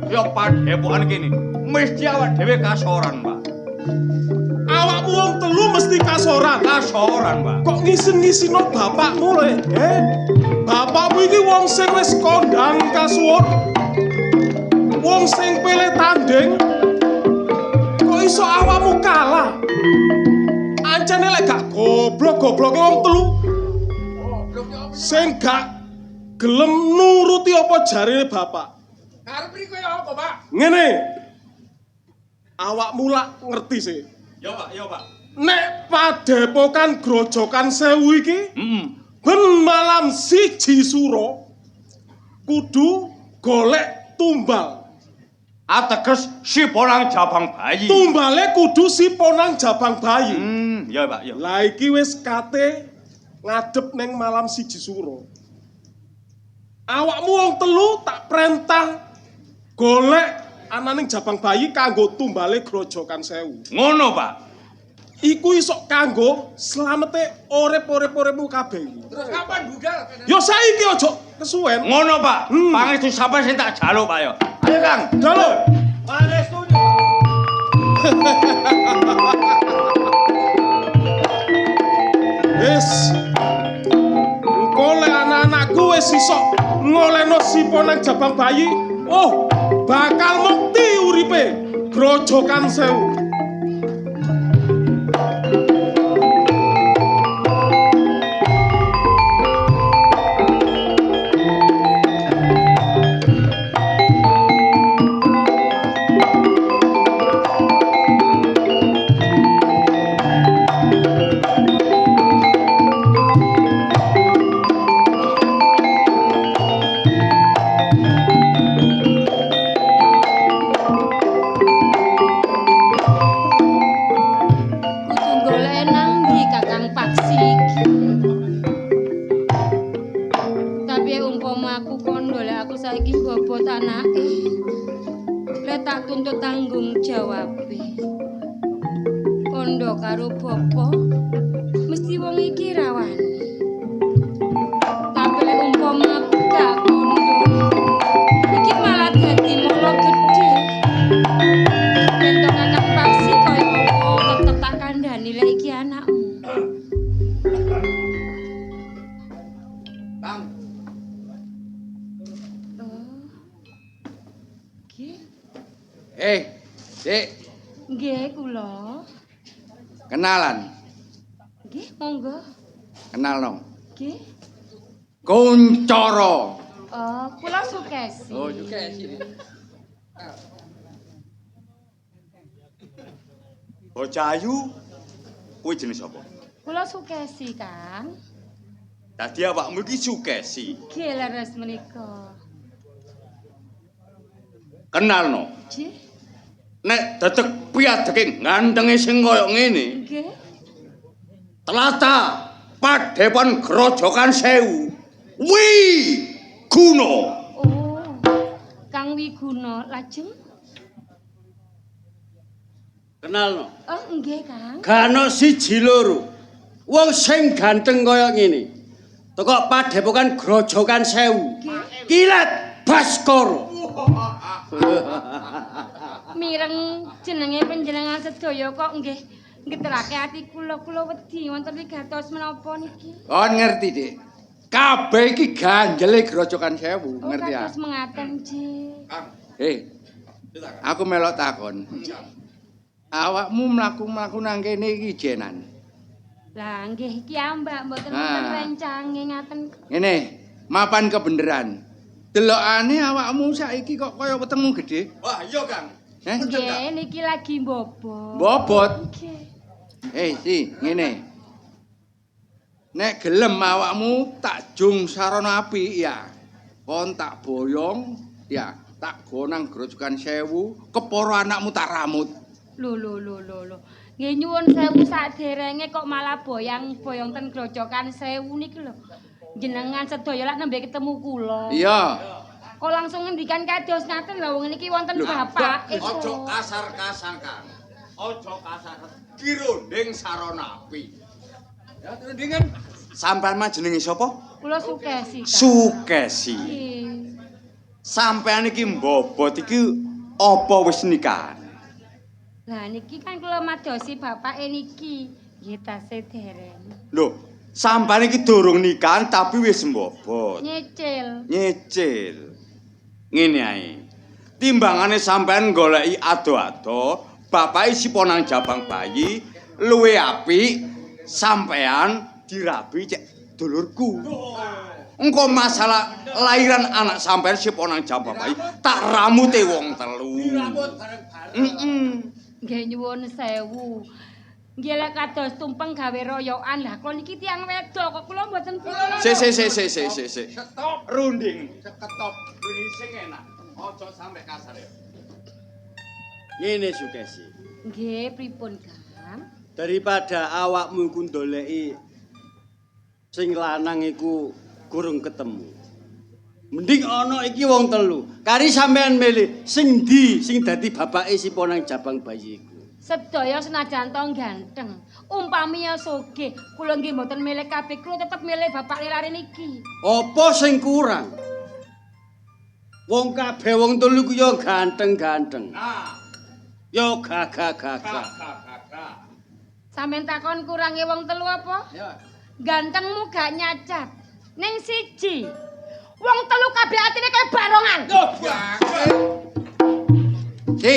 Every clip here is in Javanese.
Ya padepokan kene. Mesti awak dhewe kasoran, Pak. Awakmu wong telu mesti kasoran. Kasoran, Pak. Kok ngisin-ngisino bapakmu le? Eh? Bapakmu iki wong sing wis kondang kasuwur. Wong sing pele tanding. Kok iso awakmu kalah? Ancene lek gak goblok-gobloke wong telu. Sing gak gelem nuruti apa jarene bapak. Karep iki kaya apa, Pak? Ngene. Awakmu lak ngerti sih. Ya, Pak, ya, Pak. Nek padepokan Grojogan Sewu iki ben malam 1 suro kudu golek tumbal. Ateges siponang jabang bayi. Tumbale kudu siponang jabang bayi. Ya, Pak, ya. Lah iki wis kate ngadep neng malam 1 suro. Awakmu wong telu tak perintah golek ananing jabang bayi kanggo tumbale Grojogan Sewu. Ngono, Pak. Iku iso kanggo slamete urip-urip-uripmu kabeh iki. Terus kapan budal? Yo saiki aja kesuwen. Ngono, Pak. Pangestu sampeyan sing tak jaluk, Pak ya. Ayo, Kang. Jaluk. Pangestu. Wis. Engko lek anak-anakku wis iso ngolehno siponang jabang bayi, oh, bakal mukti uripe Grojogan Sewu. Tuntut tanggung jawabe. Kondo karo bapa mesti wong iki rawani. Tapi lek umpama aku gak kondo, iki malah dadi molo gedhe. Yen to Kakang Paksi kaya apa tetep tak kandhani lek iki anakmu. Bang. Oh. Nggih. Dik. Nggih, kula. Kenalan. Nggih, monggo. Kenalno. Nggih. Kuncoro. Oh, kula Sukesi. Oh, Sukesi. Bocah ayu kuwi jenenge sapa? Kula Sukesi, Kang. Dadi awakmu iki Sukesi. Nggih, leres menika. Kenalno. Nggih. Nek dedeg piadeke gantenge sing kaya ngene. Nggih. Tlatah Padepokan Grojogan Sewu. Wiguna. Oh. Kang Wiguna lajeng? Kenalno. Oh, nggih, Kang. Gano siji loro. Wong sing ganteng kaya ngene. Teko Padepokan Grojogan Sewu. Nggih. Kilat Baskara. Mireng jenenge panjenengan sedaya kok nggih ngeterake ati kula, kula wedi wonten wigatos menapa niki. Kon ngerti, Dik. Kabeh iki ganjele Grojogan Sewu, Oh, ngerti ya? kados mengaten, Dik. Aku melok takon. Awakmu mlaku-mlaku nang kene iki jenan. Lah nggih iki ambak mboten wonten rencange ngaten. Ngene, mapan kebeneran. Delokane awakmu saiki kok kaya wetengmu gedhe. Wah, iya, Kang. Nggih, niki lagi mbobot. Mbobot? Nggih. Si, ngene. Nek gelem awakmu tak jung sarana apik ya. Kon tak boyong ya, tak go nang Grojogan Sewu, kepara anakmu tak ramut. Lho lho lho lho lho. Nggih nyuwun sewu saderenge kok malah boyang-boyong ten Grojogan Sewu niki lho. Jenengan sedaya lak nembe ketemu kula. Iya. Kok langsung ngendikan kados ngaten lho wong niki wonten bapak. Aja kasar-kasar, Kang. Aja kasar. Kirunding sarana api. Ya, rundingan. Sampeyan mah jenenge sapa? Kula Sukesi, Kang. Sukesi. Nggih. Sampean iki mbobot iki apa wis nikahan? Lah niki kan kula madosi bapake niki. Nggih tasih dereng. Lho, sampean iki durung nikahan tapi wis mbobot. Nyicil. Nyicil. Ngene ae. Timbangane sampean goleki ado-ado, bapake sipo nang jabang bayi, luwe apik sampean dirabi cek dulurku. Engko masalah lahiran anak sampean sipo nang jabang bayi, tak ramute wong telu. Heeh. Nggih nyuwun sewu. Nggih lek kados tumpeng gawe royokan. Lah kula niki tiyang wedok kok kula mboten purun. Sik sik sik sik sik sik sik. Stop. Runding. Seketop. Runding sing enak. Aja sampe kasar ya. Ngene Sukesi. Nggih pripun, Kang? Daripada awakmu iku ndoleki sing lanang iku gurung ketemu. Mending ana iki wong telu. Kari sampean milih sing ndi sing dadi bapake si ponang jabang bayi iku. Sedaya senajan to ganteng. Umpami ya sugih, kula nggih mboten milih kabeh, kula tetep milih bapak lare niki. Apa sing kurang? Wong kabeh wong telu iku ya ganteng-ganteng. Nah, Ya gagah-gagah. gagah. Sampeyan takon kurange wong telu apa? Ya. Gantengmu gak nyacat. Ning siji. Wong telu kabeh atine kaya barongan. Si.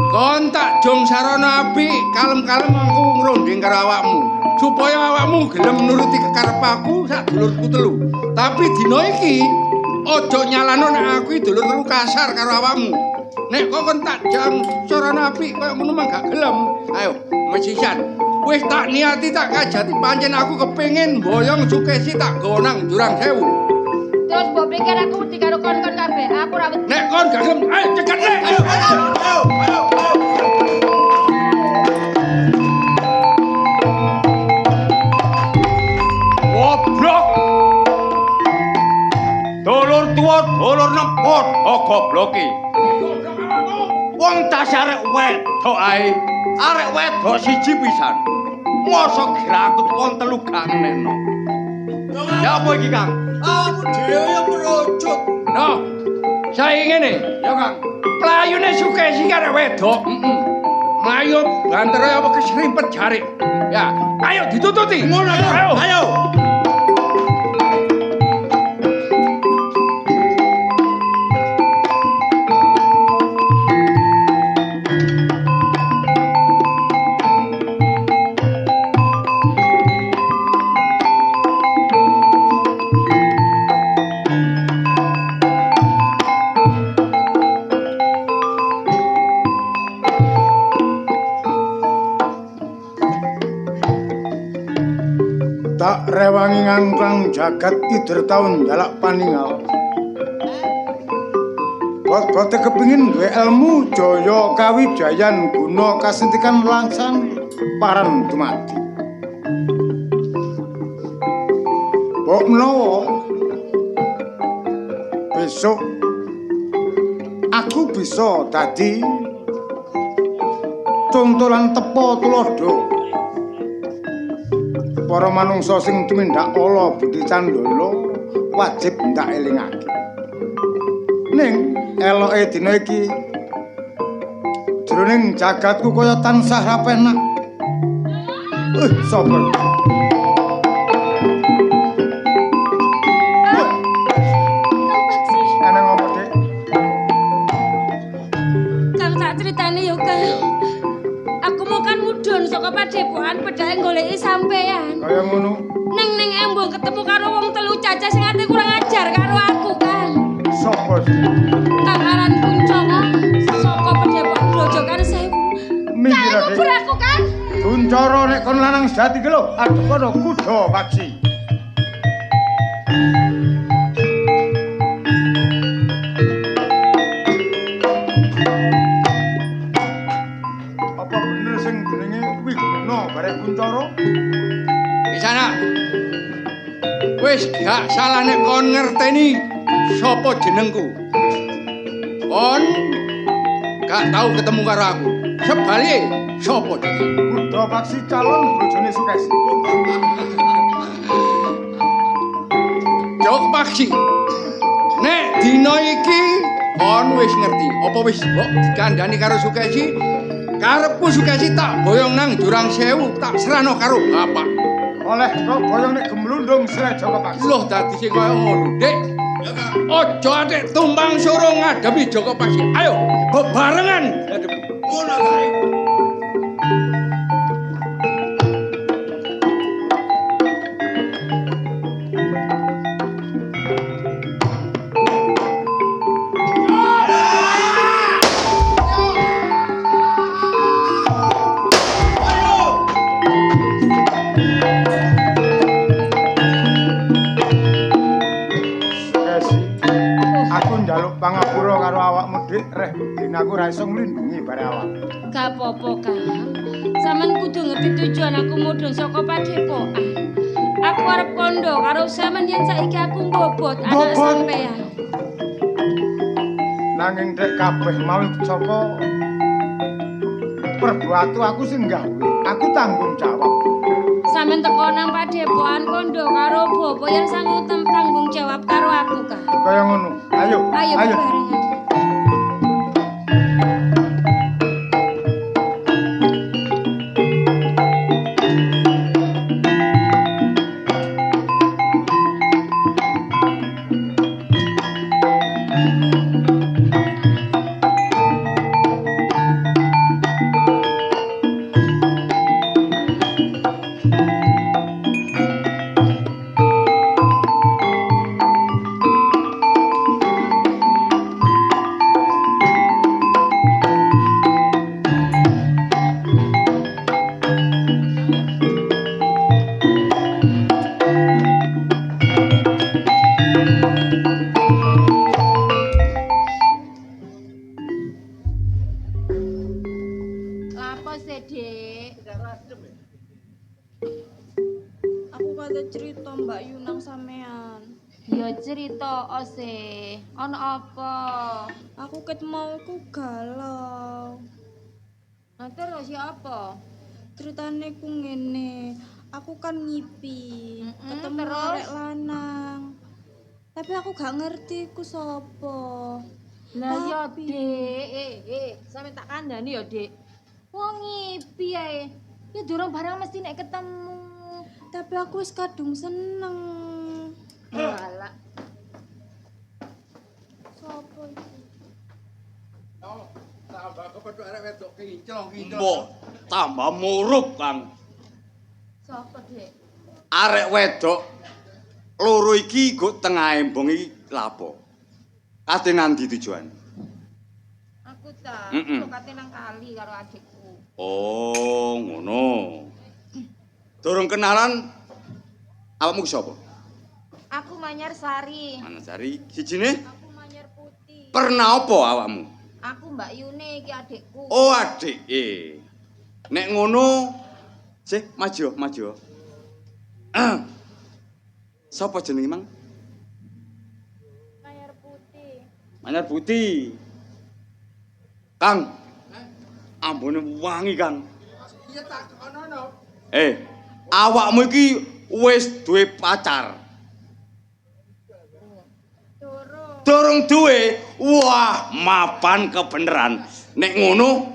Kon tak jong sarana apik, kalem-kalem aku ngrunding karo awakmu. Supaya awakmu gelem nuruti kekarep aku sak dulurku telu. Tapi dina iki aja nyalano nek aku iki dulur telu kasar karo awakmu. Nek kok kon tak jong sarana apik kaya ngono mah gak gelem. Ayo, mesisan. Wis tak niati tak kajati pancen aku kepengin boyong Sukesi tak gawa nang Jurang Sewu. Terus mbok pikir aku wedi karo kon-kon kabeh. Aku ora wedi. Nek kon gak gelem, ayo cekat nek. Ayo, ayo, ayo. Goblok. Dulur tuwa, dulur nem padha gobloke. Wong tas arek wedok ae. Arek wedok siji pisan. Mosok grakut wong telu gak ngenekno. Ya apa iki, Kang? Awakmu dhewe ya merucut. No. Saiki ngene, Ya, Kang. Playune Sukesi arek wedok. Heeh. Mlayu bantere apa kesrimpet jarik. Ya, ayo ditututi. Ngono ayo. Ayo. Tak rewangi ngangklang jagat ider taun jalak paningal. Bot-bote kepingin duwe ilmu jaya kawijayan guna kasintikan langsan paran dumadi. Mbok menawa besok aku bisa dadi contolan tepa tuladha. Para manungsa sing tumindak ala budi candala wajib ndak elingake. Ning eloke dina iki jroning jagatku kaya tansah ra penak. Sapa? Kang Paksi. Ana ngopo, Dik? Kang tak critani yo, Kang. Aku mau kan mudhun saka padepokan pedhake goleki sampean. Kaya ngono. Neng neng embong ketemu karo wong telu cacah sing ate kurang ajar karo aku, Kang. Sapa sih? Kang aran Kuncara saka padepokan Grojogan Sewu. Minggir, Kang, Dik. kubur aku, Kang. Kuncara nek kon lanang sejati ki lho, adep kono kuda paksi. Apa bener sing jenenge Wiguna barek Kuncara? Wis anak. Wis gak salah nek kon ngerteni sapa jenengku. Kon gak tau ketemu karo aku. Sebalike sapa jenengku? Kuda paksi calon bojone Sukesi. Jok Paksi. Nek dina iki kon wis ngerti apa wis mbok dikandani karo Sukesi? Karepku Sukesi tak boyong nang Jurang Sewu, tak serahno karo bapak. Oleh kok boyong nek gemlundung Sreh Joko Paksi. Loh dadi sing kaya ngono, Dik. Aja atik tumpang soro ngadepi Joko Paksi. Ayo bebarengan ngadepi. Ngono kae. Sukesi, aku njaluk pangapura karo awakmu, Dik. Reh, ben aku ra iso nglindungi bare awak. Gak apa-apa, Kang. Sampeyan kudu ngerti tujuan aku mudhun saka padepokan. Aku arep kondo karo sampeyan yen saiki aku mbobot anak sampeyan. Nanging Dik kabeh mau saka perbuatu aku sing gawe. Aku tanggung jawab. Sampeyan teko nang padepokan kondo karo bapa yen sanggup tanggung jawab karo aku, Kang. Kaya ngono. Ayo, Ayo bebarengan. Lapo sih, Dik? Aku kate cerita Mbak Yu nang sampean. Ya cerita ose. Ono apa? Aku ket mau ku galau. Nah terus ya apa? Ceritane ku ngene. Aku kan ngipi, ketemu terus? arek lanang. Tapi aku gak ngerti ku sapa. Lah ya, Dik. Sampe tak kandhani ya, Dik. Wong ngipi ae. Ya durung barang mesti nek ketemu. Tapi aku wis kadung seneng. Walah. Sapa iki? Tambah kepethuk arek wedok kinclong-kinclong. Mbok tambah murup, Kang. Sapa, Dik? Arek wedok loro iki nggo tengah embong iki lapo? Kate nandi tujuan? Aku ta, kok kate nang kali karo adikku. Oh, ngono. Durung kenalan awakmu ki sapa? Aku Manyar Sari. Manasari sijine Aku Manyar Putih. pernah apa awakmu? Aku Mbak Yune iki adikku. Oh, adike. Nek ngono, sih maju, maju. Sapa jenenge, Mang? Manyar Putih. Manyar Putih. Kang. Ambune wangi, Kang. Iya tak kono. Awakmu iki wis duwe pacar. Durung. Durung duwe. Wah, mapan kebeneran. Nek ngono,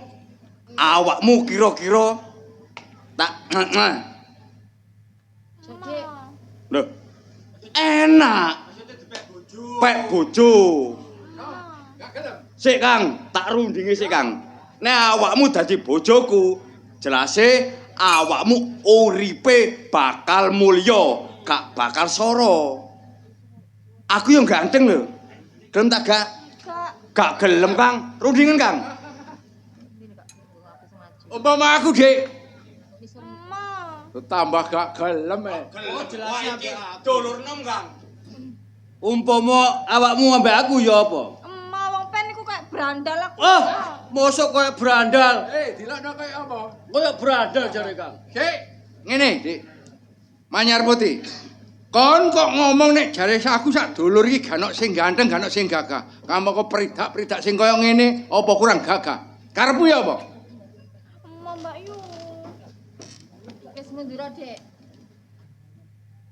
awakmu kira-kira tak Jadi, Lho. Enak. Pek bojo. Sik, Kang, tak rundinge sik, Kang. Nek awakmu dadi bojoku, jelase awakmu uripe bakal mulya, gak bakal soro. Aku yang ganteng lho. Gelem tak gak? Gak. Gak gelem, Kang. Rundingan, Kang. Umpama aku, Dik, Emma. tambah gak gelem eh. Oh, jelas dulur nom, Kang. Umpama awakmu ambek aku ya apa? Emma wong pen iku kayak brandal aku. Oh, mosok koyo brandal. Dilokno kaya apa? Koyo brandal jare, Kang. Sik, ngene, Dik. Manyar Putih. Kon kok ngomong nek jare aku sak dulur iki gak ono sing ganteng, gak ono sing gagah. Kamu kok peridak-peridak sing kaya ngene, apa kurang gagah? Karepmu ya apa? Emma Mbak Yu. Wis mundur, Dik.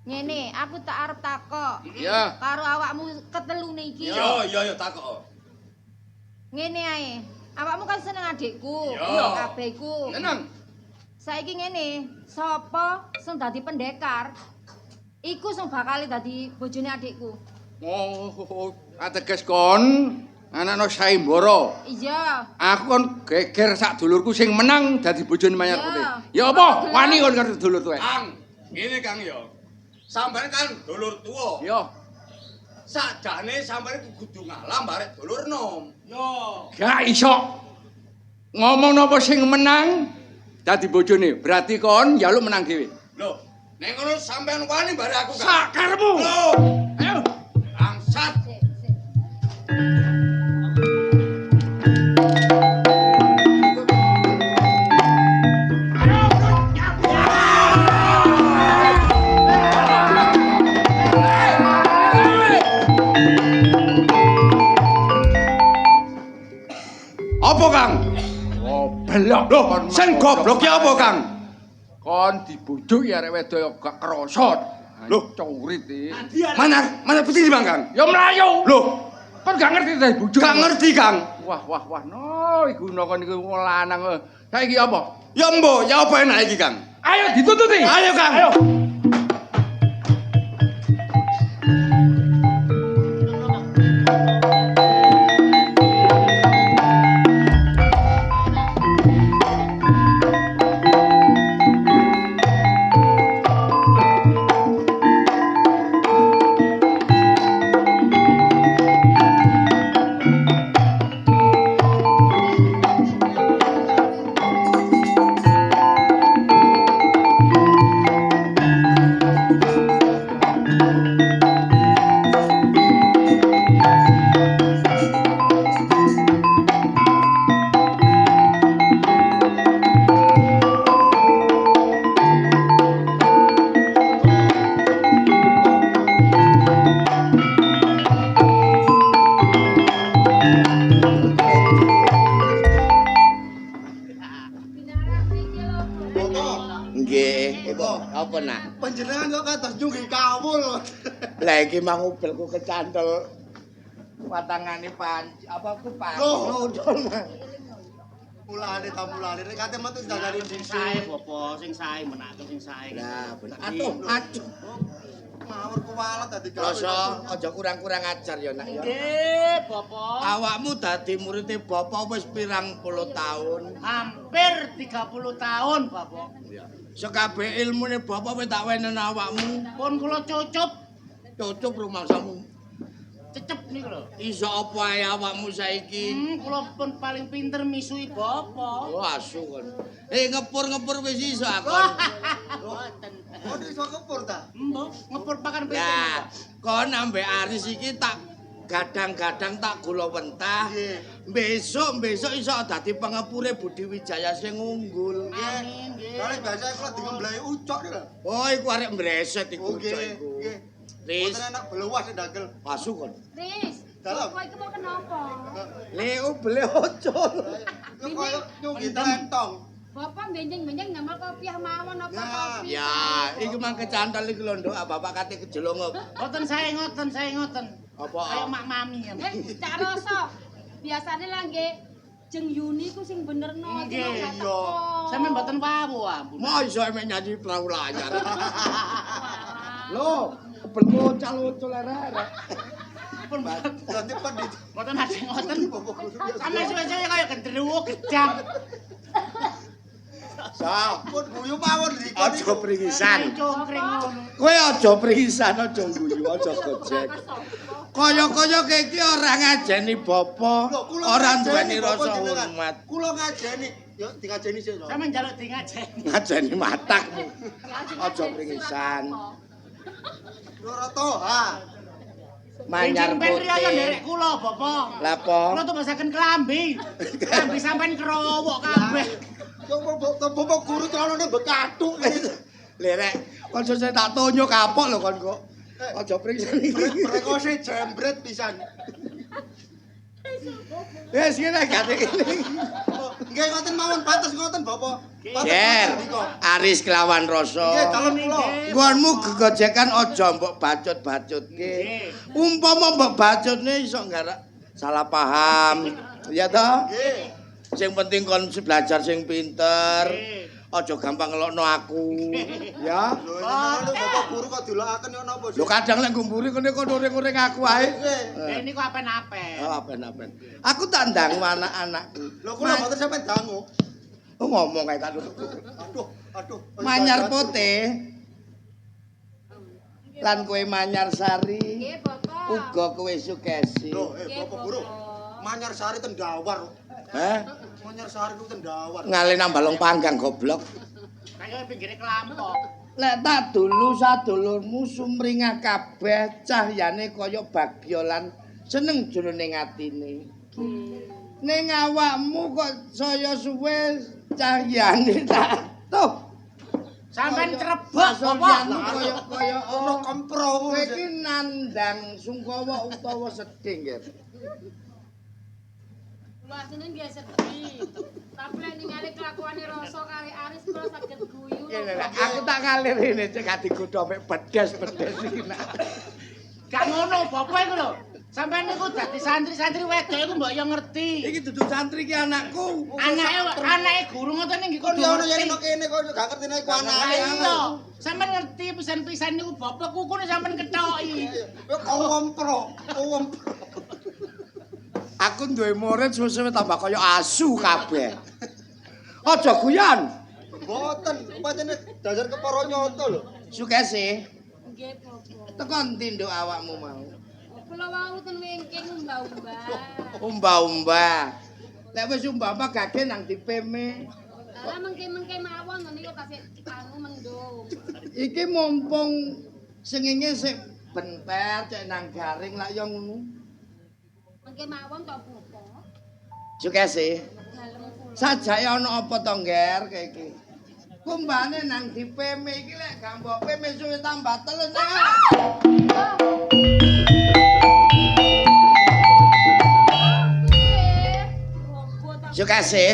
Ngene, aku tak arep takok. Iya. Karo awakmu ketelune iki. Iya, iya, iya takok. Ngene ae. Awakmu kan seneng adikku, Iya. kabeh iku. Seneng. Saiki ngene, sapa sing dadi pendekar? Iku sing bakal dadi bojone adikku. Oh, ateges kon anakno saimbara. Iya. Aku kon geger sak dulurku sing menang dadi bojone Manyar Iya. Putih. Ya apa? Wani kon karo dulur tuwek. Kang, ngene Kang ya. Sampeyan kan dulur tuwa. Yo, Sakjane sampeyan iku kudu ngalah barek dulur nom. Yo. gak iso. Ngomong napa sing menang dadi bojone, berarti kon njaluk menang dhewe. Lho, nek ngono sampeyan wani barek aku Kang. Sakarmu. Lho, Ayo. bangsat. Sik, sik. Apa Kang? Goblok. Lho, sing goblok ki apa Kang? Kon dibujuk ya arek wedok ya gak krasa. Loh. Curit iki. Mana mana putih di Bang Kang? Ya mlayu. Loh, Kon gak ngerti ta dibujuk. gak ngerti Kang. Wah wah wah no iku kon iku wong lanang. Saiki apa? Ya mbok, ya apa enak iki Kang? Ayo ditututi. Ayo Kang. Ayo. Nggih, iku apa nak? Panjenengan kok kados nyunggi kawul. Lah iki mang ubelku kecantol watangane pan apa ku pan. Loh. Nudul. Mulane ta mulane nek kate metu dandani Sing sae Bapak, sing sae menake sing sae. Lah, bener. Aduh, aduh. Ngawur kuwalat dadi kawul. Rasa aja kurang-kurang ajar ya nak ya. Nggih, Bapak. Awakmu dadi murite bapak wis pirang puluh tahun. Hampir 30 tahun, Bapak. Sekabeh ilmune bapak wis tak wenehno awakmu. Pun kula cucup, Cucup rumangsamu. cecep niku lho. Iso apa ae awakmu saiki? Kula pun paling pinter misui Bapak. Oh, asu kon. Eh ngepur-ngepur wis iso aku. Mboten. Kok iso kepur ta? Mbok ngepur pakan piting. Lah, kon ambek Aris iki tak gadang-gadang tak gula wentah. Nggih. Besok-besok iso dadi pengepure Budi Wijaya sing unggul. Amin, nggih. Kale biasa kula digemblahi ucok niku lho. Oh, iku arek mbreset iku Oh, ucok nggih, iku. nggih. Riz, Mboten enak beluwas ndagel. asu kon. Riz, Dalem. kowe iku mau kenapa? Le ubele ocol. Kok koyo nyunggi tlentong. Bapak benjing-benjing nyamel kopiah mawon apa Ya. kopi. Ya, iku mang kecantol iku lho, Nduk. Ah, Bapak kate kejelungup. Mboten sae ngoten, sae ngoten. Apa? Kayak mak mami ya. Eh, Cak Roso. Biasane lah nggih Jeng Yuni ku sing benerno iki Nggih, kok gak iya. teko. Sampeyan mboten wawu ampun. Mau iso emek nyanyi perahu layar. Lho, ubelmu ocal-ocol arek-arek. Pun mboten Dadi pendit. mboten ade ngoten. Bapak guru biasa. Sampeyan suwe-suwe kaya gendruwo gejang. Sa, Pun guyu mawon riku. aja pringisan. Cungkring ngono. Kowe aja pringisan, aja guyu, aja gojek. Kaya-kaya kowe iki ora ngajeni bapa, Lho, kula ora ngajeni duweni bapak rasa jenengan. hormat. Kula ngajeni, yo dingajeni sik to. Sampeyan njaluk di ngajeni. Ngajeni matakmu. Aja pringisan. Loro toha. Manyar Benjing ben riyo putih. nderek kula, Bapak. Lapo? Kula tumbasaken klambi. Klambi sampean krowok kabeh. Yo bapak guru celanane bekathuk. Lerek, kon sesuk tak tonyo kapok lho kon kok. Aja pringisan iki. Prekose jembret pisan. Wis ngene gak ini. Nggih ngoten mawon pantes ngoten Bapak. Pantes Ger, ngoten ndika. Aris kelawan rasa. Nggih dalem kula. Nggonmu gegojekan aja mbok bacut-bacutke. Umpama mbok bacutne iso nggarak salah paham. Ya toh? Nggih. Sing penting kon belajar sing pinter. Aja gampang ngelokno aku. Ya. Lho lho Bapak guru kok dilokaken yo napa sih? Lho kadang lek ngumburi kene kon uring-uring aku ae. Nggih. Ini kok apen-apen. Oh, apen-apen. Aku tak ndang anak-anakku. Lho kula mboten sampean dangu. Oh, ngomong kae tak tutup. Aduh, aduh. Manyar Putih. Lan kowe Manyar Sari. Nggih, Bapak. Uga kowe Sukesi. Lho, Bapak guru. Manyar Sari tendawar. Heh? Manyar Sari ku tendawar. Ngale nang balong panggang goblok. Kaya pinggire kelampok. Lek tak dulu sadulurmu sumringah kabeh cahyane kaya bagya lan seneng jroning atine. Ning awakmu kok saya suwe cahyane tak tuh. Sampeyan crebek Bapak. Kaya kaya Ono kompro kowe iki nandang sungkawa utawa sedih, Nggih. Kula asline nggih sedih. Tapi lek ningali kelakuane Rasa kali Aris kula saged guyu. Ngene lho, aku tak ngalir rene cek gak digodho mek bedes-bedes iki nak. Gak ngono Bapak iku lho. Sampeyan niku dadi santri-santri wedok iku mbok yo ngerti. Iki dudu santri iki anakku. Anake guru ngoten nggih Kon kudu yo ono ngerti. yen kene kok gak ngerti nek iku anake. Iya. Sampeyan ngerti pisan-pisan niku bapak kukune sampeyan kethoki. Kowe kompro, kompro. Aku duwe murid suwe-suwe tambah kaya asu kabeh. Aja guyon. Mboten, pancene dasar kepara nyoto lho. Sukesi, Nggih, Bapak. teko endi nduk awakmu mau? Kula wau ten wingking umbah-umbah. Umbah-umbah. Lek wis umbah-umbah gage nang dipeme. Lah mengke-mengke mawon niku tasih anu mendung. Iki mumpung sengenge sik benter cek nang garing lak yo ngono. Mengke mawon to, Bapak. Sukesi. Dalem kula. Sajake ana apa to, Ngger, kae iki? Kumbane nang dipeme iki lek gak mbok peme suwe tambah teles. Sukesi.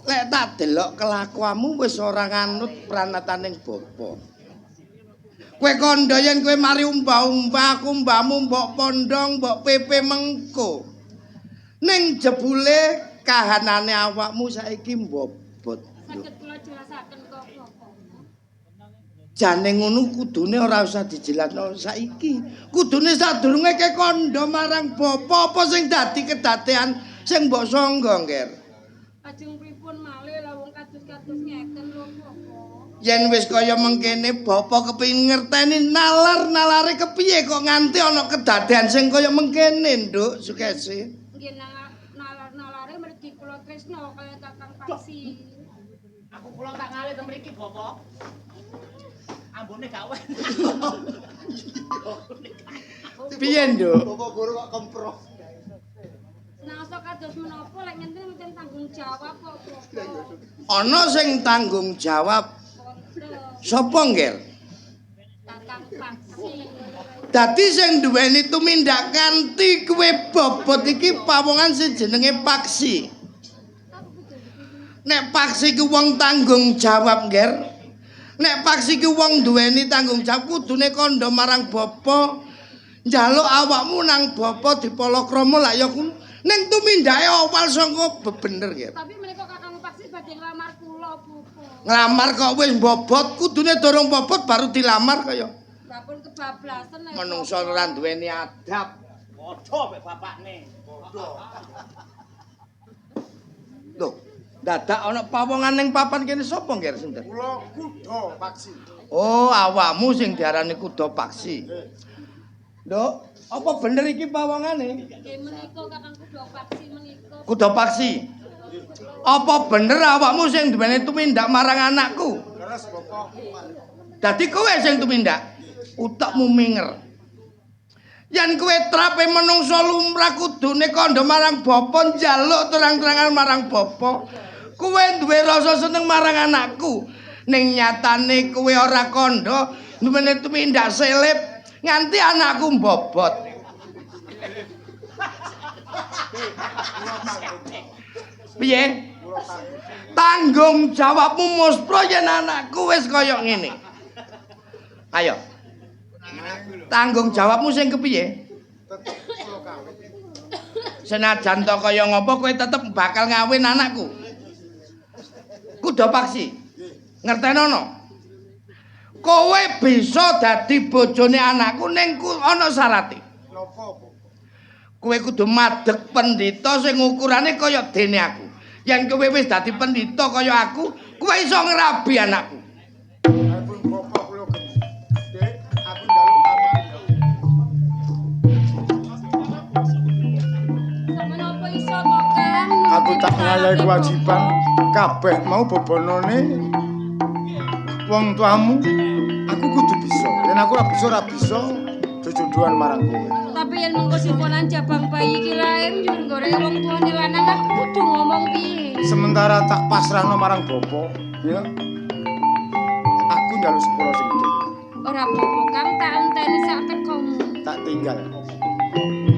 Lek tak delok kelakuanmu wis ora nganut pranataning bapa. Kowe kandha yen kowe mari umbah-umbah, aku mbahmu mbok pondong, mbok pepe mengko. Ning jebule kahanane awakmu saiki mbobot. Saged kula jelasaken kok, Bapak. Jane ngono kudune ora usah dijelasno saiki. Kudune sadurunge ke kandha marang bapa apa sing dadi kedadean sing mbok sangga, Ngger. Ajeng pripun malih lah wong kados-kados ngeten lho, Bapak. Yen wis kaya mengkene bapa kepengin ngerteni nalar-nalare kepiye kok nganti ana kedadean sing kaya mengkene, Nduk Sukesi. Nggih nalar-nalare mergi kula tresna kaya Kakang Paksi. Aku kula tak ngalih ten mriki, Bapak. Ambune gak enak. Piye, Nduk? Bapak guru kok kompro. Senaosa kados menapa lek ngenten mboten tanggung jawab kok, Bapak. Ana sing tanggung jawab. Wonten Sapa, Ngger? Kakang Paksi. Dadi sing duweni tumindak kanthi kowe bobot iki pawongan sing jenenge Paksi. Nek Paksi ku wong tanggung jawab, Ngger. Nek Paksi ku wong duweni tanggung jawab kudune kandha marang bapa. Njaluk awakmu nang bapa dipalakrama lak ya kuwi. Ning tumindake awal sangka bebener, Ngger. Tapi menika Kakang Paksi badhe nglamar kula, Bapak. Nglamar kok wis bobot, kudune durung bobot baru dilamar kaya Sampun kebablasan nek menungso ora duweni adab. Padha mek bapakne. Padha. Lho, dadak ana pawongan ning papan kene sapa, Ngger sinten? Kula kuda Paksi. Oh, awakmu sing diarani kuda Paksi. Nduk, apa bener iki pawongane? Nggih menika Kakang Kuda Paksi menika. Kuda Paksi. Apa bener awakmu sing duweni tumindak marang anakku? Leres Bapak. Dadi kowe sing tumindak. Utekmu minger. Yen kowe trape menungso lumrah kudune kandha marang bapa njaluk terang-terangan marang bapa. Kowe duwe rasa seneng marang anakku. Ning nyatane kowe ora kandha duweni tumindak selip nganti anakku mbobot. Piye? Tanggung jawabmu muspro yen anakku wis kaya ngene. Ayo. Tanggung jawabmu sing kepiye? Senajan to kaya ngopo kowe tetep bakal ngawin anakku. Kuda Paksi. Ngertenono. Kowe bisa dadi bojone anakku ning ana syarate. Napa, Bapak? Kowe kudu madheg pendhita sing ukurane kaya dene aku. Yen kowe wis dadi pendhita kaya aku, kowe iso ngrabi anakku. Ampun Bapak kula gedhe, aku njaluk pamit. Sampeyan apa iso to, Kang? Aku tak ngayahi kewajiban kabeh mau bebonone wong tuamu. Aku kudu bisa. Yen aku ora bisa jojodohan marang kowe. Tapi yen mengko simponan jabang bayi iki lair njur golek wong tuane lanang aku kudu ngomong piye? Sementara tak pasrahno marang bapak, ya. Aku njaluk sepuro sing gedhe. Ora apa-apa, Kang, tak enteni sak tekomu. Tak tinggal.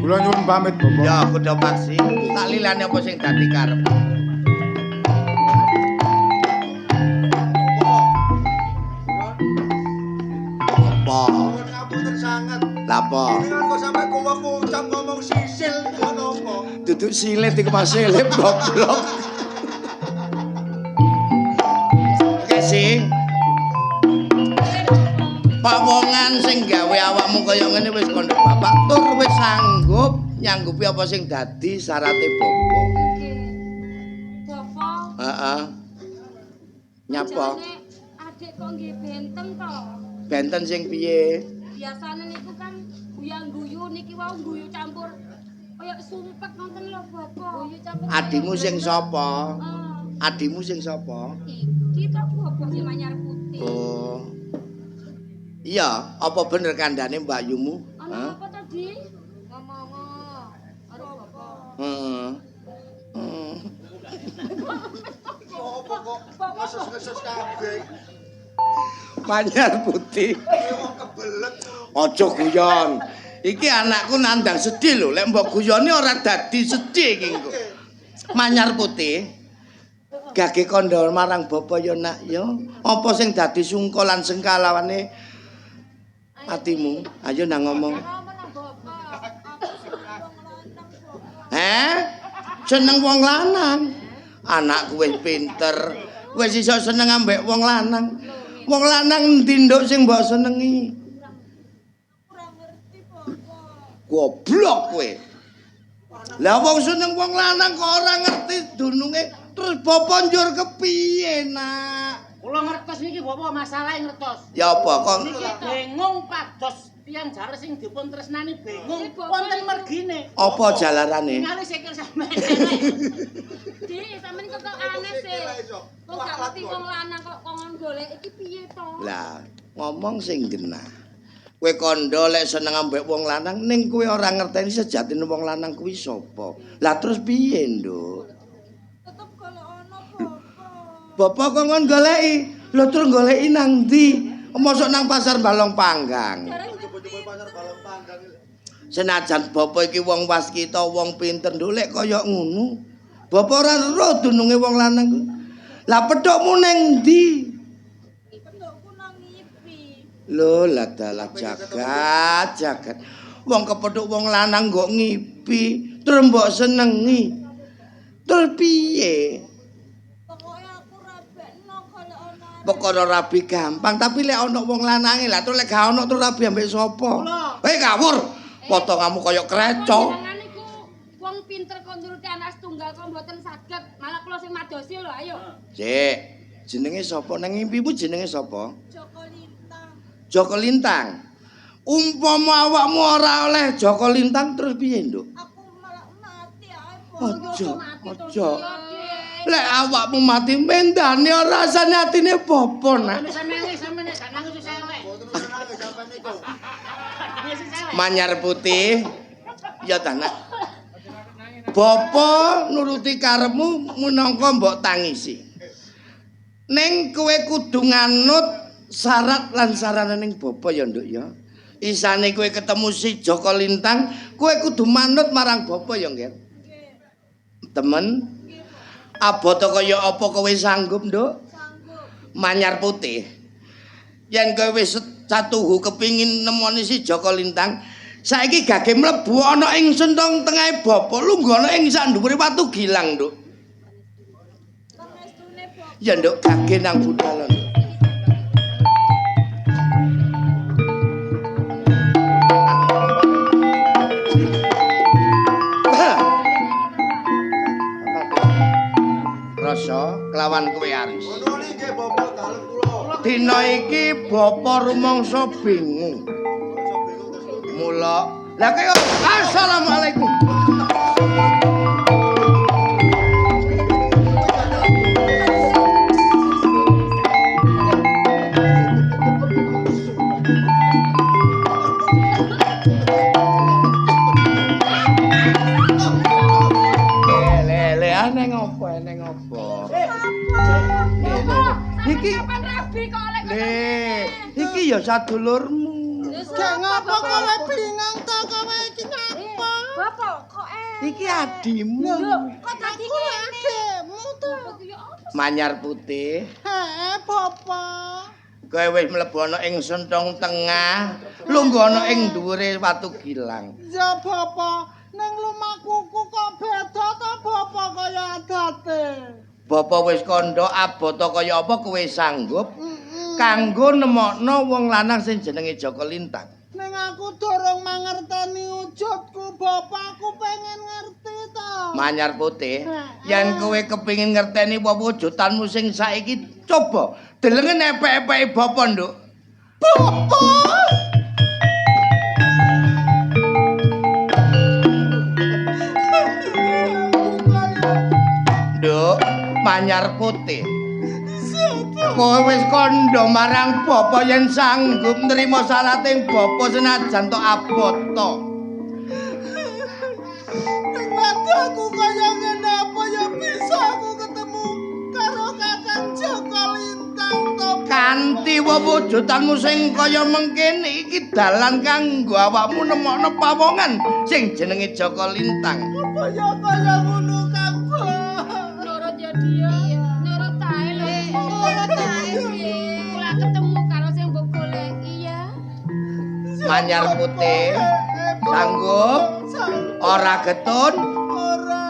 Kula nyuwun pamit, Bapak. Ya, Kuda Paksi, tak lilane apa sing dadi karep. Apa? Ngapunten sanget. Lha apa? Jenengan kok sampe kuwek-kucap ngomong sisil niku napa? Duduk silit iku Mas Selip goblok. Oke sih. Pawongan sing gawe awakmu kaya ngene wis kandha bapak tur wis sanggup nyanggupi apa sing dadi syarate bapak. Nggih. Bapak, Heeh. Nyapa? jane adik kok nggih benten to? Benten sing piye? Biasane niku kan guyang-guyu niki wau guyu campur kaya sumpek ngoten lho, Bapak. Guyu campur. Adimu sing sapa? Oh, Adimu sing sapa? iki to Bapak sing manyar putih. Oh. Iya, apa bener kandhane Mbak Yumu? Ana Hah? apa to, Di? Ngomong karo Bapak. Heeh. Heeh. Apa kok ngesus-ngesus kabeh? Manyar putih. Wong kebelet. Aja guyon. Iki anakku nandang sedih lho, lek mbok guyoni ora dadi sedih iki engko. Manyar putih. Gage kandha marang bapa ya nak ya. Apa sing dadi sungka lan sengkalawane atimu? Ayo nang ngomong. Heh? Seneng wong lanang. Anakku wis pinter, wis iso seneng ambek wong lanang. Wong lanang endi nduk sing mbok senengi? Goblok kowe. Lah wong seneng wong lanang kok ora ngerti dununge, terus bapa njur kepiye, Nak? Kula ngertos niki Bapak masalahe ngertos. Ya apa kok Niki bingung pados tiyang jare sing dipun tresnani bingung wonten mergine. apa jalarane? Ningali sikil sampeyan. Di, sampeyan kok kok aneh sih. Kok gak ngerti wong lanang kok kongon golek iki piye to? Lah, ngomong sing genah. Kowe kandha lek seneng ambek wong lanang ning kowe ora ngerteni sejatine wong lanang kuwi sapa. Lah terus piye, Nduk? Tetep golek ana Bapak. Bapak kok ngon goleki? Lho terus goleki nang ndi? Mosok nang pasar Balong Panggang. Coba-coba pasar balong panggang. Senajan bapak iki wong waskita, wong pinter nduk lek kaya ngono. Bapak ora ero dununge wong lanang kuwi. Lah pethukmu ning ndi? Pendokku nang ngipi. Lho lah dalah jagat, jagat. Wong kepethuk wong lanang kok ngipi, terus mbok senengi. Terus piye? Pokoke aku rabekno golek ana. Perkara rabi gampang, tapi lek ana wong lanange lah terus lek gak ana terus rabi ambek sapa? Hei ngawur. Potonganmu kaya kreco. Panjenengan niku wong pinter kok nuruti anak setunggal kok mboten saged. Malah kula sing madosi lho, ayo. Cek, jenenge sapa? Nang ngimpimu jenenge sapa? Joko Lintang. Joko Lintang. Umpama awakmu ora oleh Joko Lintang terus piye, Nduk? Aku malah mati ae Bapak. Aja, aja. Lek awakmu mati mendane ora rasane atine bapa, Nak. Sampeyan sampeyan nek gak nangis wis elek. Nangis wis elek. Manyar putih. Ya ta, Nak. Bapa nuruti karepmu minangka mbok tangisi. Ning kowe kudu nganut syarat lan sarana ning bapa ya, Nduk ya. Isane kowe ketemu si Joko Lintang, kowe kudu manut marang bapa ya, Ngger. Temen. Abot kaya apa kowe sanggup, Nduk? Sanggup. Manyar putih. Yen kowe wis satuhu kepingin nemoni si Jaka Lintang, saiki gage mlebu ana ing sentong tengahe bapa, lungguh ana ing sak dhuwure watu gilang, Nduk. Ya, Nduk, gage nang budal, Nduk. Rasa kelawan kowe Aris. Dina iki bapa rumangsa bingung. Mula lah kaya assalamualaikum. Le aneh ngopo, aneh ngopo. Iki kapan rabi kok oleh kok. Le, iki ya sadulurmu. Gak ngapa kowe bingung to kowe iki ngapa? Bapak kok Iki adimu. Kok dadi ngene? Adikmu to. Manyar putih. Heeh, Bapak. Kowe wis mlebu ana ing sentong tengah, lungguh ana ing dhuwure watu gilang. Ya Bapak, ning lumakuku kok beda to Bapak kaya adate. Bapa wis kandha abota kaya apa kowe sanggup kanggo nemokno wong lanang sing jenenge Jaka Lintang. Ning aku durung mangerteni wujudku, Bapak, aku pengen ngerti to. Manyar putih, yen kowe kepengin ngerteni wewujudanmu sing saiki coba delengen epek-epeke bapa, Nduk. Bapak! Nduk, Manyar putih. Kowe wis kandha marang bapa yen sanggup nrima syarating bapa senajan tok abota. Ning wadahku kaya ngene apa ya bisa aku ketemu karo Kakang Jaka Lintang to? Kanthi wewujudanmu sing kaya mengkene iki dalan kanggo awakmu nemokno pawongan sing jenenge Jaka Lintang. Apa ya kaya ngono Kang? Nurut ya dia. Nurut ae lho. Nurut ae piye. Kula ketemu karo sing mbok goleki ya. Manyar putih sanggup ora getun Ora.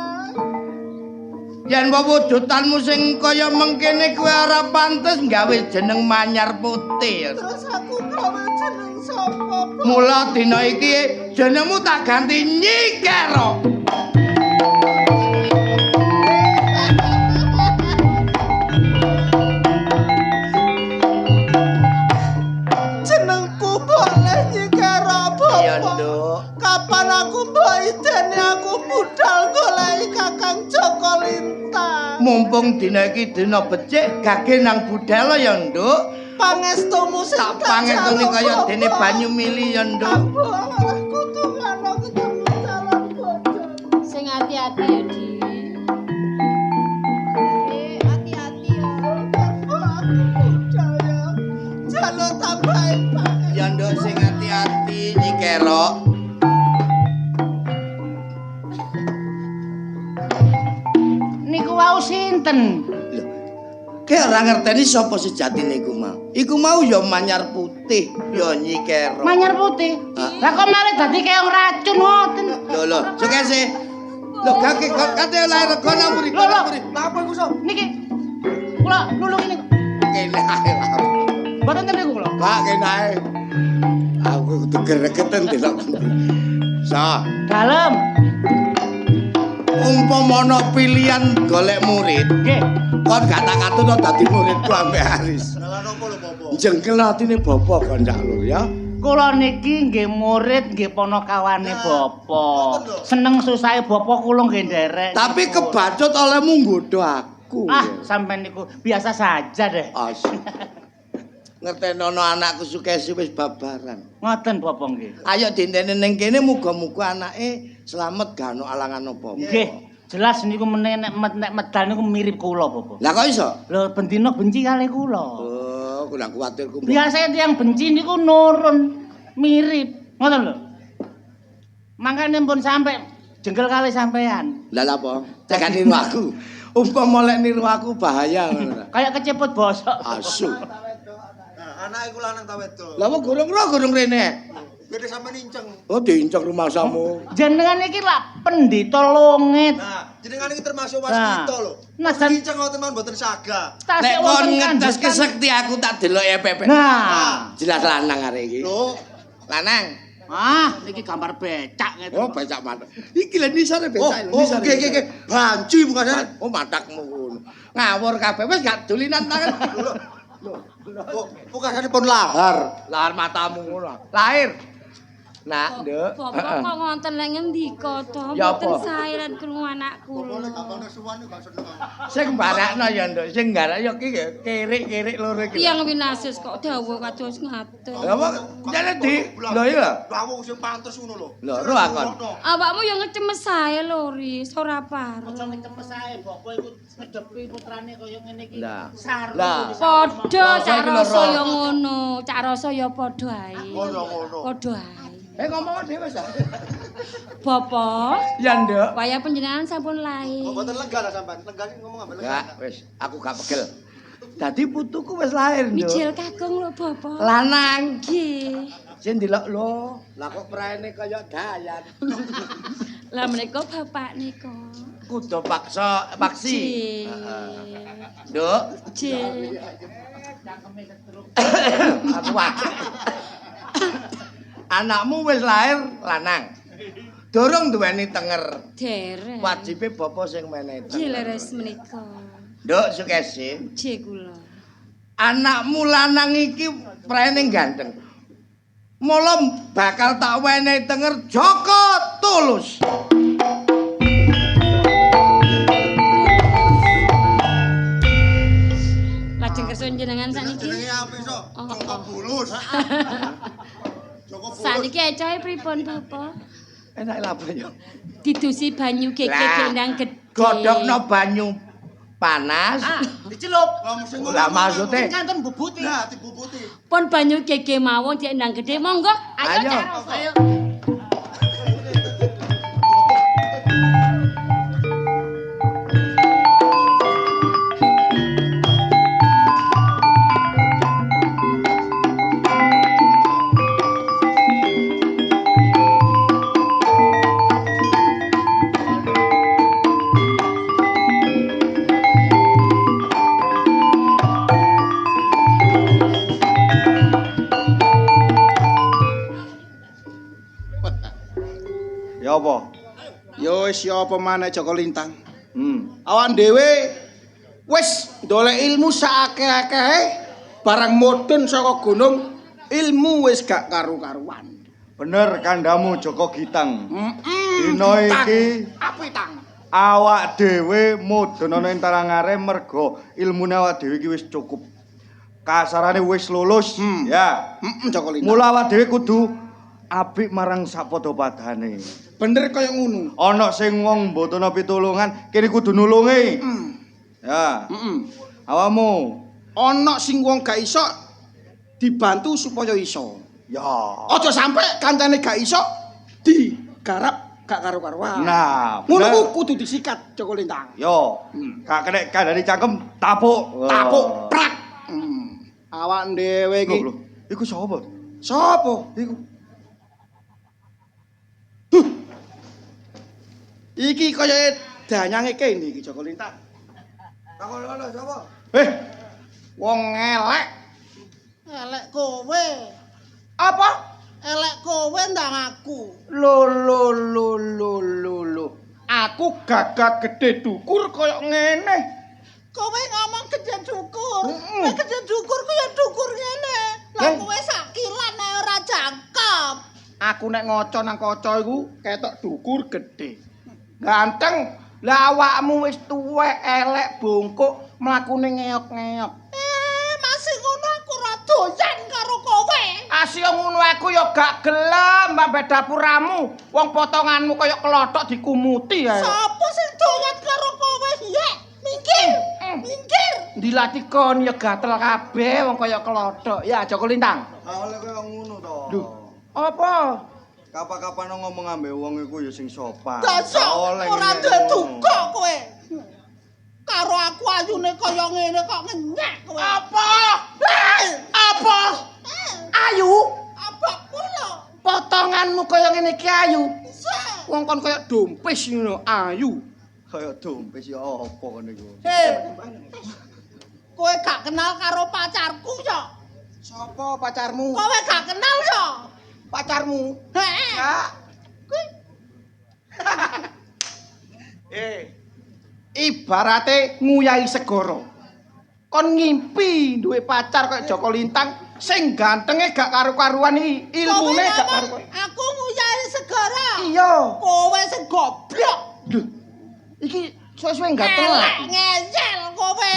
Yen wewujudanmu sing kaya mengkene kowe ora pantes gawe jeneng Manyar Putih. Terus aku gawe jeneng sapa? Mula dina iki jenengmu tak ganti Nyi Kero. Jenengku boleh Nyi Kero, Bapak. Iya, Nduk. Kapan aku mbok ideni aku budal goleki Kakang Jaka Lintang. Mumpung dina iki dina becik, gage nang budal ya, Nduk. Pangestumu sing Tak pangestuni kaya dene banyu mili ya, Nduk. Aku tungano ketemu calon bojo. Sing ati-ati ya, Di. Hati-hati ya. Aku budal ya. Jaluk tambahin pangestu. Ya, Nduk, sing ati-ati Nyi Kero. Niku wau sinten? Ki ora ngerteni sapa sejatine iku mau. Iku mau ya Manyar Putih, ya Nyi Kero. Manyar putih. Lah kok malah dadi keong racun ngoten. Lho lho, sukese. Lho gake kate oleh rego nang mburi. Lho lho, Lah apa iku, Sob? niki kula nulungi niku. Kene ae lah. Mboten ten niku kula. Pak kene ae. Aku kudu gregeten delok. Sa, Dalem. umpama ana pilihan golek murid, Nggih. kon gak tak katut dadi muridku ambek Aris. Dalan apa lho, Bapak? Jengkel atine bapa kon ndak lho ya. Kula niki nggih murid nggih ponokawane bapa. Seneng susahe bapa kula nggih nderek. Tapi kebacut olehmu nggodho aku. Ah, sampean niku biasa saja deh. Asik. Ngertenono anakku Sukesi wis babaran. Ngoten bapa nggih. Ayo dintene ning kene muga-muga anake slamet gak ono alangan apa-apa. Nggih, jelas niku meneh nek nek medal niku mirip kula bapa. Lah kok iso? Lho bendina benci kalih kula. Oh, kurang kuwatir ku. Biasanya tiyang benci niku nurun mirip, ngoten lho. Makane pun sampe Jengkel kali sampean. Lah lha apa? Cek gak niru aku. Umpama lek niru aku bahaya ngono ta. Kayak keceput bosok. Asu. Nah, anak iku lanang ta wedok? Lah kok gurung ro gurung rene. Gede sampe ninceng. Oh diinceng rumangsamu. Jenengan iki lak pendhita longet. Nah, jenengan iki termasuk waskita lho. Nah, jan Ninceng ngoten mawon mboten saga. tasik Nek kon wonten ngetes kandhutan. kesekti aku tak delok EPP. Nah. Jelas lanang arek iki. Lho, Lanang. Ah, niki gambar becak ngeten. Oh, becak mantep. Iki lho nisore oh, becak lho, oh, nisore. nggih nggih nggih. Banci bukasane. Oh, matakmu ngono. Ngawur kabeh wis gak dulinan tangan. Oh, pukasane pun lahar. Lahar matamu ngono. Lahir. Nak, Nduk. Bapak kok ngonten lek ngendika to, Ya mboten apa? sae lan krungu anak kula. Suwan gak seneng. Sing barakno ya, Nduk. Sing garak ya ki kirik-kirik loro iki. Tiyang winasis kok dawuh kados ngaten. Lah kok jane di lho iya. Lah wong sing pantes ngono lho. Lho, ro akon. Awakmu ya ngecemes ae lho, Riz, ora pareng. Aja ngecemes ae, bapak iku ngedepi putrane kaya ngene iki. Lah. Saru. Lah. Padha Rasa cak iki lho, rasa Ro. ya ngono, cak rasa ya padha ae. Ngono ngono. Padha ae. Eh ngomong dhewe wis. Bapak, Ya, Nduk. wayah panjenengan sampun lair. Kok mboten lega ta sampean? Lega sih ngomong ambek lega. Gak, wis, aku gak pegel. Dadi putuku wis lahir, Nduk. Mijil kakung lho, Bapak. Lanang. Nggih. Sing delok lho, lah kok praene kaya dayat. Lah menika bapak nika. Kudu paksa paksi. Nggih. Nduk, Nggih. aku wajib. Anakmu wis lahir lanang. Durung duweni tenger. Dereng. Wajibe bapa sing menehi Nggih tenger. leres menika. Nduk Sukesi, Nggih kula. anakmu lanang iki praene ganteng. Mula bakal tak wenehi tenger Joko Tulus. Lajeng kersa jenengan sakniki. Jenenge apik iso. Oh, Joko oh. Bulus. Joko Bulus. Sakniki ecohe pripun, Bapak? Enak lha apa ya? Didusi banyu gege Lah, gendang gedhe. Godhokno banyu panas. Ah, dicelup. Lah sing ngono. Lah maksude Kantun bubuti. Lah dibubuti. Pun banyu gege mawon diendang gedhe. Monggo, ayo Ayo. Cak Rasa. Ayo. Ya apa? Ya wis ya apa maneh Joko Lintang. Hmm. Awak dhewe wis ndolek ilmu saakeh-akehe barang mudhun saka gunung, ilmu wis gak karu-karuan. Bener kandhamu Joko Gitang. Heeh. Dina iki apik tang. awak dhewe mudhun ana ing Tarangare mergo ilmune awak dhewe iki wis cukup. Kasarane wis lulus, ya. Heeh Joko Lintang. Mula awak dhewe kudu apik marang sapadha-padane. Bener kaya ngono. Ana sing wong mboten pitulungan, kene kudu nulungi. Ya. Heeh. Awakmu. Ana sing wong gak iso dibantu supaya iso. Ya. Aja sampe kancane gak iso digarap gak karu-karuan. Nah, ngono bener. ku kudu disikat Joko Lintang. Yo, gak kena kandhani cangkem tapuk. Tapuk prak. Awak dhewe iki. Lho, lho, iku sapa? Sapa? Iku. Huh. Iki kaya danyange kene iki Joko Lintang. Takon ngono sapa? Eh, wong elek. Elek kowe. Apa? Elek kowe ndang aku. Lo lo lo lo lo lo. Aku gagah gedhe dukur kaya ngene. Kowe ngomong gedhe dukur. Nek gedhe dukur ku ya dukur ngene. Lah kowe sakilan nek ora jangkep. Aku nek ngaca nang kaca iku ketok dukur gedhe. Ganteng. Lah awakmu wis tuwek, elek, bungkuk, mlakune ngeok-ngeok. Eh, masih ngono aku ora doyan karo kowe. Asih ngono aku ya gak gelem mbak dapuramu. Wong potonganmu kaya klothok dikumuti ae. Sopo sing doyan karo kowe? Yek, minggir. Minggir. Dilati kon ya gatel kabeh wong kaya klothok. Ya Joko Lintang. Oleh kaya ngono to. Duh, apa? Kapan-kapan ngomong ambek wong iku ya sing sopan. Dasar Oleh ora ngene duwe ngono. duka kowe. Karo aku ayune kaya ngene kok ngenyek kowe. Apa? Apa? Ayu, Abakku lho. potonganmu kaya ngene iki ayu. Wong kon kaya dompis ngono, ayu. Kaya dompis ya apa kono iku. Hei. Kowe gak kenal karo pacarku ya? Sopo pacarmu? Kowe gak kenal ya? Pacarmu? Heeh. Kak. Ibarate nguyahi segara. Kon ngimpi duwe pacar kaya Joko Lintang sing gantenge gak karu-karuan iki, ilmune Kowe gak ngomong, karu-karuan. Aku nguyahi segara. Iya. Kowe sing goblok. Lho. Iki suwe-suwe ganteng Elek lagi. ngeyel kowe.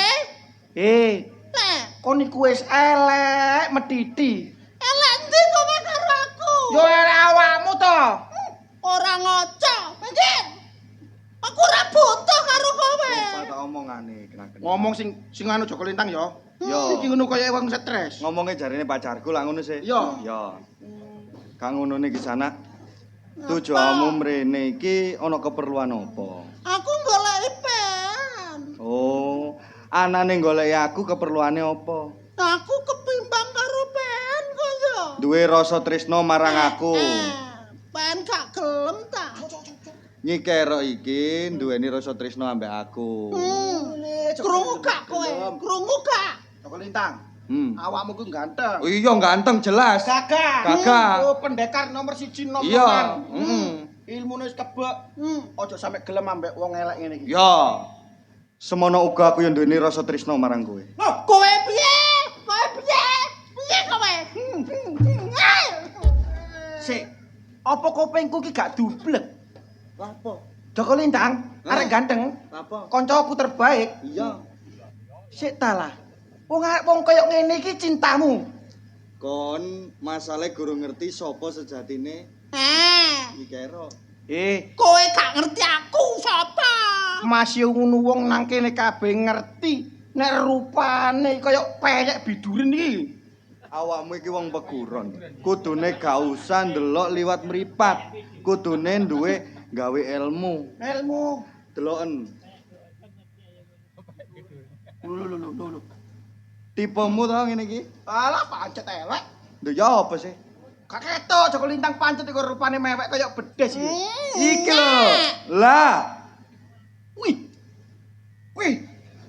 Eh, Lah, kon iku wis elek metiti. elek ndi kowe karo aku? Yo elek awakmu to. Ora ngoco, minggir. Aku ora butuh karo kowe. Apa omongane kena-kena. Ngomong sing sing anu Joko Lintang yo. Yo. Iki ngono kaya wong stres. Ngomongnya jarine pacarku lah ngono sih. Iya. Yo. Kang ngono niki sana. Tujuanmu mrene iki ana keperluan apa? Aku goleki pen. Oh, anane goleki aku keperluane apa? Aku kepimbang karo pen kok ya. Duwe rasa tresno marang aku. Pen gak gelem ta. Nyi Kerok iki duweni rasa tresno ambek aku. Krungu gak kowe? Krungu gak? Joko Lintang, awakmu ku ganteng. Oh iya ganteng jelas. Gagah. Gagah. Oh, pendekar nomor 1 nomor Iya. Ilmune wis kebek. Aja sampe gelem ambek wong elek ngene iki. Ya. Semono uga aku yang duweni rasa tresno marang kowe. Loh, kowe piye? Kowe piye? Piye kowe? Sik. Apa kupingku ki gak dublek? Apa? Joko Lintang, arek ganteng. Apa? Koncoku terbaik. Iya. Sik ta lah. Wong wong koyo ngene iki cintamu. Kon masalahe guru ngerti sapa sejatine Eh, Nyi Kerok. Eh, kowe gak ngerti aku sapa? masih ngono wong nang kene kabeh ngerti nek rupane kaya peyek biduren iki. Awakmu iki wong peguron. Kudune gak usah ndelok liwat mripat. Kudune duwe gawe ilmu. Ilmu. Deloken. Lho lho lho lho. Tipemu to ngene iki? Alah pancet elek. Lho ya apa sih? Gak ketok Joko Lintang pancet iku rupane mewek kaya bedes iki. Iki lho. Lah. Wih. Wih.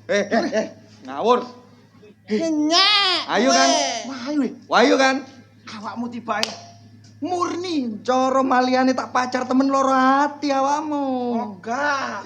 Eh. Ngawur. Ngenyek. Ayo kan. Wah, ayo. Wayu kan? Awakmu tibake murni. Cara maliane tak pacar temen loro ati awakmu. Oh, enggak.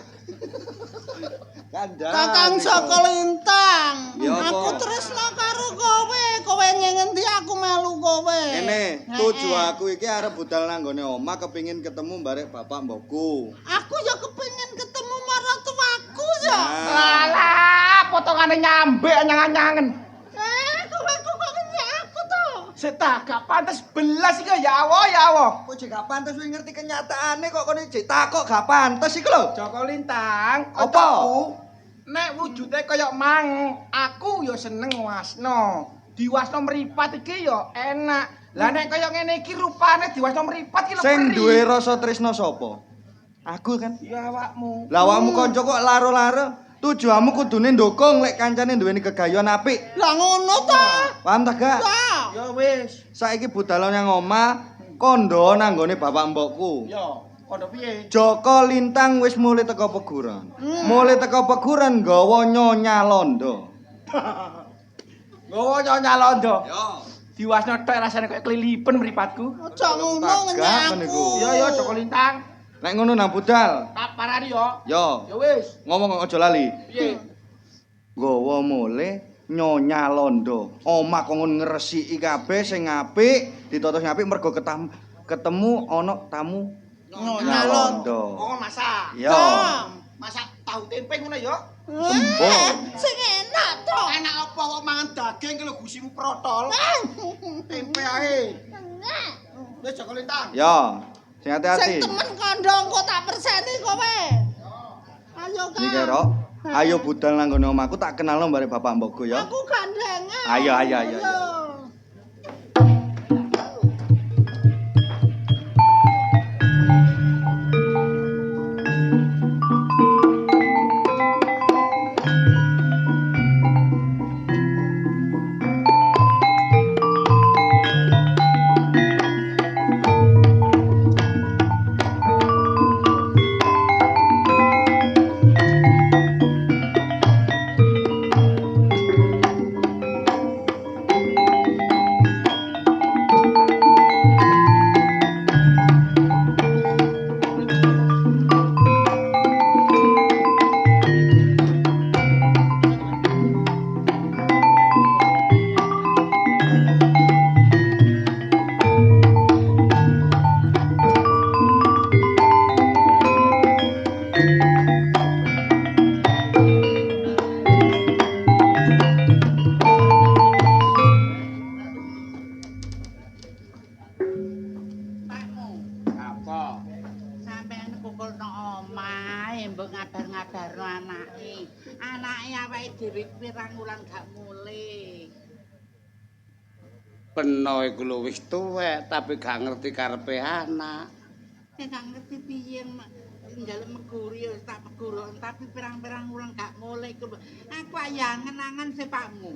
Kandhane. Kakang Joko Lintang. Ya apa? Aku tresno karo kowe. Kowe ngendi aku melu kowe. Ngene, tuju aku iki arep budal nang nggone omah kepingin ketemu barek bapak mbokku. Aku ya kepengin ketemu maratuaku ya. Nah, Alah, potongane nyambe anyang-anyangen. Eh, kowe kok ngenyek aku to? Sik ta, gak pantes belas iki ya Allah, ya Allah. Kok jek gak pantes wis ngerti kenyataane kok kono jek takok gak pantes iku lho. Joko Lintang, Apa? kancaku, Nek wujude kaya mang, aku ya seneng wasno. Diwasno mripat iki ya enak. Lah nek kaya ngene iki rupane diwasno mripat iki lho. Sing perih. duwe rasa tresno sapa? Aku kan. Ya awakmu. Lah awakmu kanca kok laro-laro. Tujuanmu kudune ndukung lek kancane duweni kegayuhan apik. Lah ngono ta? Paham ta gak? Ya. Ya wis. Saiki budal nang omah, kondo nang nggone bapak mbokku. Ya, kondo piye? Joko Lintang wis mulih teko peguran. Mulih teko peguran nggawa Nyonya Londo. Nggawa Nyonya Londo. Yo. Diwasno tok rasane kaya kelilipen mripatku. Aja ngono ngenyek Gak, aku. niku. Ya ya Joko Lintang, Nek ngono nang budal. tak parani yo. Yo. Ya wis. Ngomong aja lali. Piye? Nggawa mulih Nyonya Londo. Omah kongon ngresiki kabeh sing apik, ditata sing apik mergo ketemu ana tamu Nyonya Londo. Oh, masak. Yo. Masak tahu tempe ngono ya. Eh, sing enak to. Enak apa kok mangan daging ki lho gusimu protol. Tempe ae. Enak. Wis Joko Lintang. Yo. Sing Sing hati-hati. temen kandha engko tak perseni kowe. Ayo Kang. Niki Rok, ayo budal nang nggon omahku tak kenalno bare bapak mbokku ya. Aku gandengan. Ayo, ayo, ayo, ayo. mbok ngabar-ngabarno anake. Anake awake dhewe pirang wulan gak mulih. Peno iku lho wis tuwek tapi gak ngerti karepe anak. Nek gak ngerti piye njaluk meguri ya wis tak meguro tapi pirang-pirang wulan gak mulih iku. Aku ayangen-angen sepakmu.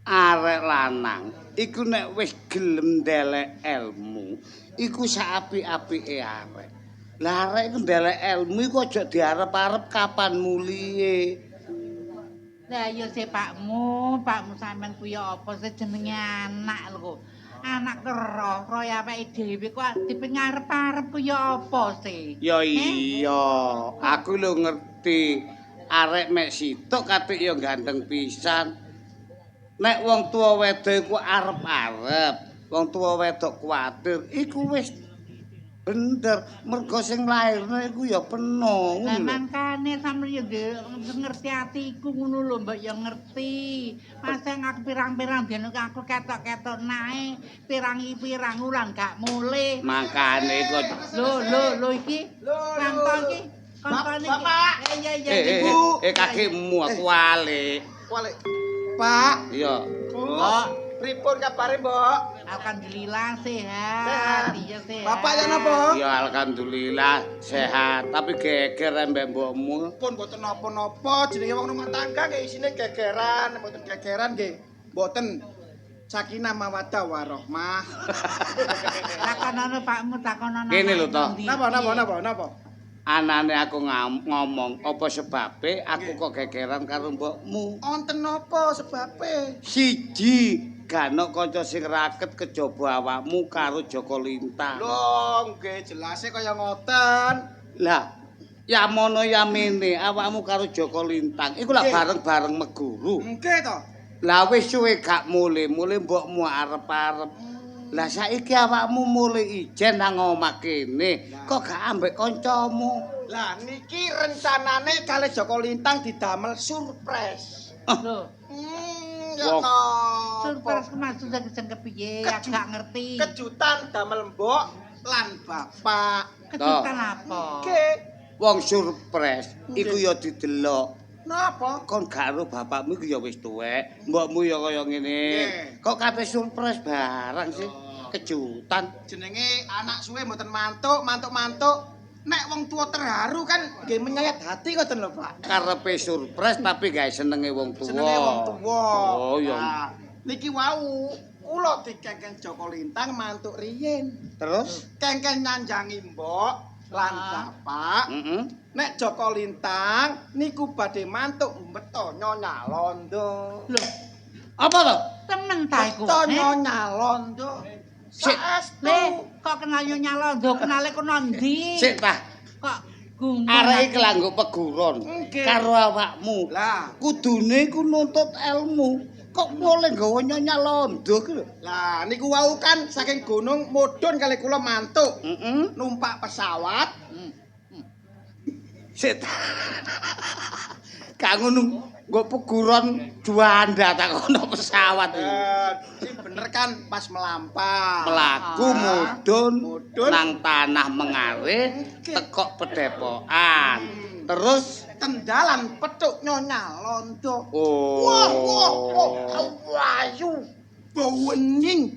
Arek lanang iku nek wis gelem ndelek elmu, iku sak apik-apike arek. Lah arek iku ndelek elmu iku aja diarep-arep kapan mulihe. Lah ya sepakmu, pakmu sampean kuwi apa sih jenenge anak lho kok. Anak kero, roy awake dhewe kok dipengarep-arep kuwi apa sih? Ya iya, aku lho ngerti arek mek situk katik ya ganteng pisan. Nek wong tuwa wedok iku arep-arep, wong tuwa wedok kuwatir, iku wis bener, mergo sing lairne iku ya peno Lah ngono lho. mangkane sampeyan ya ngerti atiku ngono lho mbok ya ngerti. Masa aku pirang-pirang dene aku ketok-ketok nae, pirang-pirang wulan gak mulih. Mangkane kok Lho lho lho iki. Kanto iki. Kancane iki. Bapak. Iya iya Eh, eh, kakimu aku walik. Walik. Pak. Iya. Bu. Pripun kabare, Mbok? Alhamdulillah sehat. Sehat. Iya sehat. Bapak ya napa? Ya alhamdulillah sehat, tapi geger mbek mbokmu. Pun mboten napa-napa, jenenge wong rumah tangga nggih isine gegeran, mboten gegeran nggih. Mboten sakinah mawaddah warahmah. Takonono pakmu takonono. Kene lho, Toh. Napa napa napa napa? Anane aku ngomong apa sebabe aku kok gegeran karo mbokmu. Wonten napa sebabe? Siji, gak kanca sing raket kejaba awakmu karo Joko Lintang. Lho, nggih jelase kaya ngoten. Lah, yamono yamene awakmu karo Joko Lintang iku lak bareng-bareng meguru. Nggih to. Lah wis suwe gak mule-mule mbokmu arep-arep. Lah saiki awakmu mule ijen nang omah kene, kok gak ambek kancamu? Lah niki rencanane kalih Joko Lintang didamel surprise. Lho, Ya Wong. to. surprise ku maksud sing kepiye? Aku gak ngerti. Kejutan damel mbok lan bapak. Kejutan apa? Nggih. Wong surprise iku ya didelok. Napa? Kon gak ero bapakmu iku ya wis tuwek, mbokmu ya kaya ngene. Kok kabeh surprise barang sih? Kejutan. Jenenge anak suwe mboten mantuk, mantuk-mantuk. Nek wong tua terharu kan nggih menyayat hati ngoten lho, Pak. Karepe surprise tapi gawe senenge wong tuwa. Senenge wong tuwa. Oh ya. Nah, niki wau kula dikengken Joko Lintang mantuk riyin. Terus? Kengken nyanjangi mbok lan bapak. Heeh. Nek Joko Lintang niku badhe mantuk beto Nyonya Londo. Lho, Apa to? temen ta iku? Beto Nyonya Londo. Sik. Saestu. Le, kok kenal Nyonya Londo, kenale kono ndi? Sik ta. Kok gumun. Arek iki langgo peguron Nggih. karo awakmu. Lah, Kudune iku nuntut ilmu. Kok boleh nggawa Nyonya Londo ki lho? lah niku wau kan saking gunung mudhun kali kula mantuk. Heeh. Numpak pesawat. Sik ta. Gak ngono nggo peguron juanda tak kono pesawat iki. Sing bener kan pas melampah. Mlaku mudhun Mudhun. nang tanah mengare tekok pedepokan. Terus Tendalan petuk Nyonya Londo. oh. Wah, wah, wah, wayu. Bewening.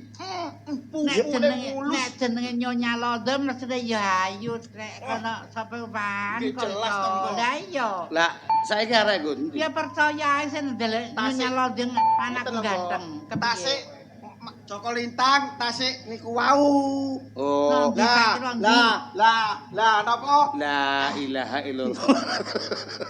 Nek jenenge Pupune mulus. nek jenenge Nyonya Londo mestine ya ayu rek kono sapa wan Nggih, jelas to, Mbok. Lah iya. Lah saiki arek nggo ndi? Ya percaya ae sing ndelok Nyonya Londo anakku ganteng. Kepiye? Tasik Joko Lintang tasik niku wau. Oh. Ndi, Lah, saiki ndi? lah, lah, lah napa? La ilaha illallah.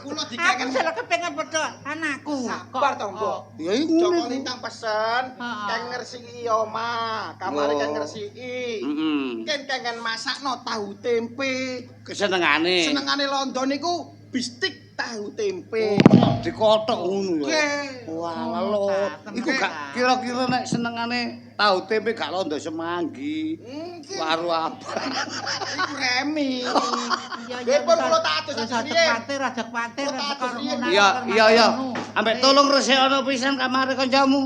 Kula Aku dikengken sing kepengin petuk anakku. sabar to, Mbok. Ya iku Joko ngono iku. Lintang pesen Heeh. keng ngresiki omah, kamare keng Oh. ngresiki. Heeh. Ken kengen masakno tahu tempe. Kesenengane. Senengane londo niku bistik tahu tempe. Dikothok ngono ya. Nggih. Wah, lho. Iku gak kira-kira nek senengane tahu tempe gak londo semanggi. Nggih. Waru apa? Iku remi. Iya Nggih pun kula tak atus Wis aja riyin. kuwatir, aja kuwatir Kula tak atus riyin. Iya, iya, iya. Ambek tolong resikana pisan kamare kancamu.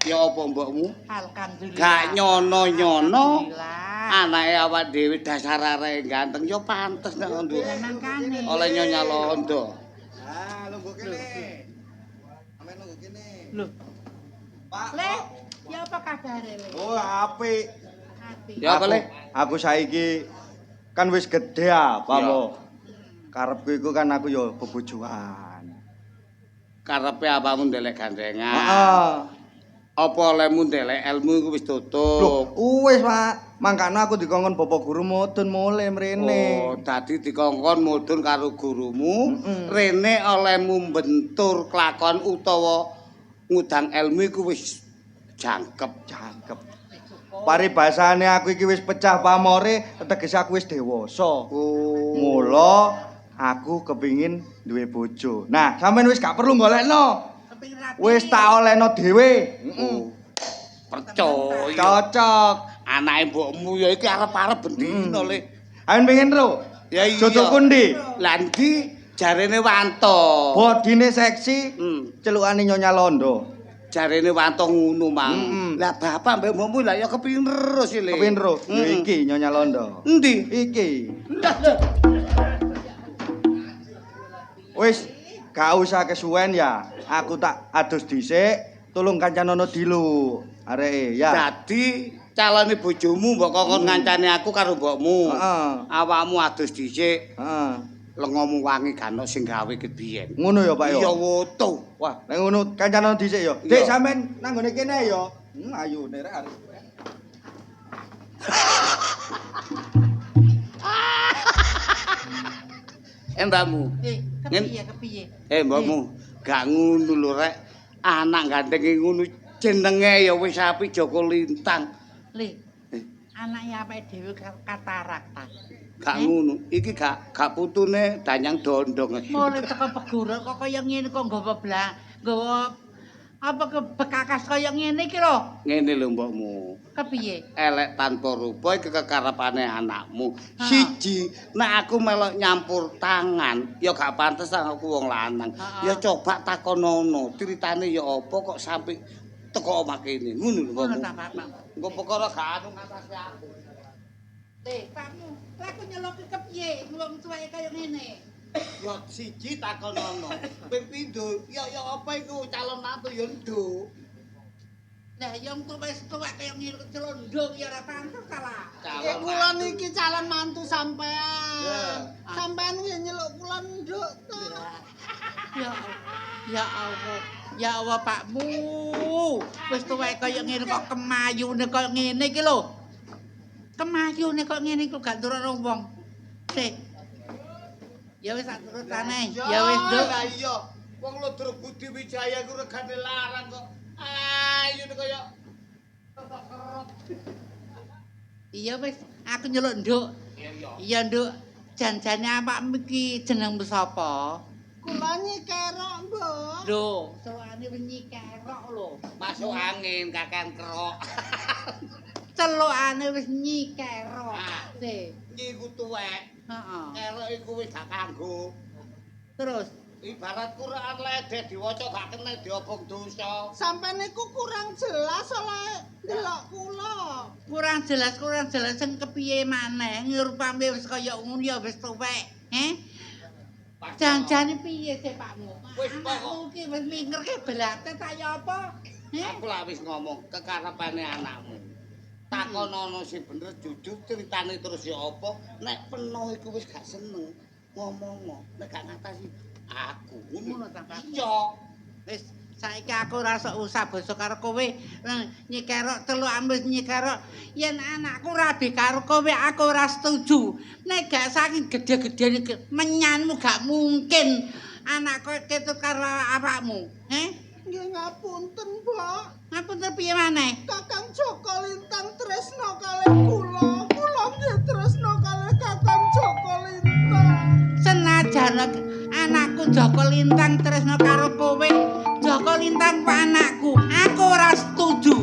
Ya apa mbokmu? Alhamdulillah. Gak nyono-nyono. Alhamdulillah. Anake awak dhewe dasar areke ganteng ya pantes nek ngono. Mangkane. Oleh Nyonya Londo. Ah, lungguh kene. Amen lungguh kene. Lho, Pak. Le, ya apa kabare le? Oh, apik. Apik. Ya apa le? Aku saiki kan wis gedhe apa Ya. mo. Karepku iku kan aku ya bebojoan. Karepe awakmu ndelek gandengan. Heeh. Apa olehmu ndelek ilmu iku wis Loh, tutup. wis, Pak. Mangkane aku dikongkon bapak guru mudun mulih mrene. Oh, dadi dikongkon mudhun karo gurumu, rene olehmu bentur kelakon utawa ngudang ilmu iku wis jangkep. Jangkep. Paribasane aku iki wis pecah pamore, tegese aku wis dewasa. Oh. Mula aku kepingin duwe bojo. Nah, sampean wis gak perlu golekno. Kepingin rapi. Wis tak olehno dhewe. Heeh. Oh. Percaya. Cocok. Anake mbokmu ya iki arep-arep bendina le. Ayo pengen ro. Ya iya. Jojoku ndi? Lah ndi jarene Wanto. Bodine seksi, celukane Nyonya Londo. Jarene Wanto ngono, Mang. Lah bapak mbek mbokmu lah ya kepingin terus le. Kepingin ro. Ya iki Nyonya Londo. Endi? Iki. Wis gak usah kesuwen ya. Aku tak adus dhisik, tolong kancanono dilu areke ya. Dadi calone bojomu mbok kokon ngancani aku karo mbokmu. Heeh. Awakmu adus dhisik. Heeh. Lengomu wangi gak ono sing gawe ket biyen. Ngono ya, Pak ya. Iya woto. Wah, nek ngono kancanono dhisik ya. Dik sampean nang nggone kene ya. Ayo nerek arek. Eh mbakmu. Kepiye kepiye? Mbokmu, gak ngono lho rek. Anak gantenge ngono jenenge ya wis apik Joko Lintang. Le. Anake awake dhewe katarak ta. Gak ngono. Iki gak putune Danyang Dondong. Mulai teko peguro kok kaya ngene kok nggawa blang, nggawa apa kebekakas kaya ngene iki lho. Ngene lho mbokmu. Kepiye? Elek tanpa rupa iki kekarepane anakmu. Siji, nek aku melok nyampur tangan, ya gak pantes aku wong lanang. Ya coba takonono, critane ya apa kok sampe teko omah kene. Ngono lho Ngono mbokmu. ta, Pak. Engko perkara gak anu ngatasi aku. Le, pakmu, lha aku nyeloki kepiye wong tuweke kaya ngene? Ya siji takonono. Ping pindho, ya ya apa iku calon mantu ya nduk. Lah ya wong wis tuwek kaya ngene celondong ya ora pantes ta lah. Nggih kula niki calon mantu sampean. Sampean nggih nyeluk kula nduk to. Ya ya Allah. Ya Allah pakmu. Wis tuwek kaya ngene kok kemayune kaya ngene iki lho. Kemayune kok ngene iki gak nurut wong. Sik. Ya wis tak turutane. Ya wis, Nduk. Lah iya, wong Ludruk Budi Wijaya iku regane larang kok. Ayo kaya Iya wis, aku nyeluk Nduk. Iya, Nduk. Janjane awakmu iki jenengmu sapa? Kula nyikerok, Mbok. Lho, celukane wis nyikerok lho. Masuk angin kakan kerok. Celukane wis nyikerok. Sik. Iki iku tuwek. Heeh. Kerok iku wis gak kanggo. Terus ibarat Quran ledeh diwaca gak kena diobong dosa. Sampean niku kurang jelas oleh ndelok kula. Kurang jelas sing kepiye maneh ngrupame wis kaya ngono ya wis tuwek, he? Janjane piye sih pakmu? Wis pokok iki wis mingerke belate ta ya apa? He? Aku lah wis ngomong kekarepane anakmu. Takonono sing bener jujur critane terus ya apa? Nek penuh iku wis gak seneng ngomong nek gak ngatasi aku. Ngono ta, Pak? Iya. Wis saiki aku ora usah basa karo kowe. Nyikerok teluk wis nyikerok. Yen anakku rabi karo kowe aku ora setuju. Nek gak saking gedhe-gedhene menyanmu gak mungkin anakku ketut karo awakmu. He? Nggih ngapunten, Mbok. Ngapunten piye maneh? Kakang Joko Lintang tresno kalih kula. Kula nggih tresno kalih Kakang Joko Lintang. Senajan anakku Joko Lintang tresno karo kowe, Joko Lintang ku anakku. Aku ora setuju.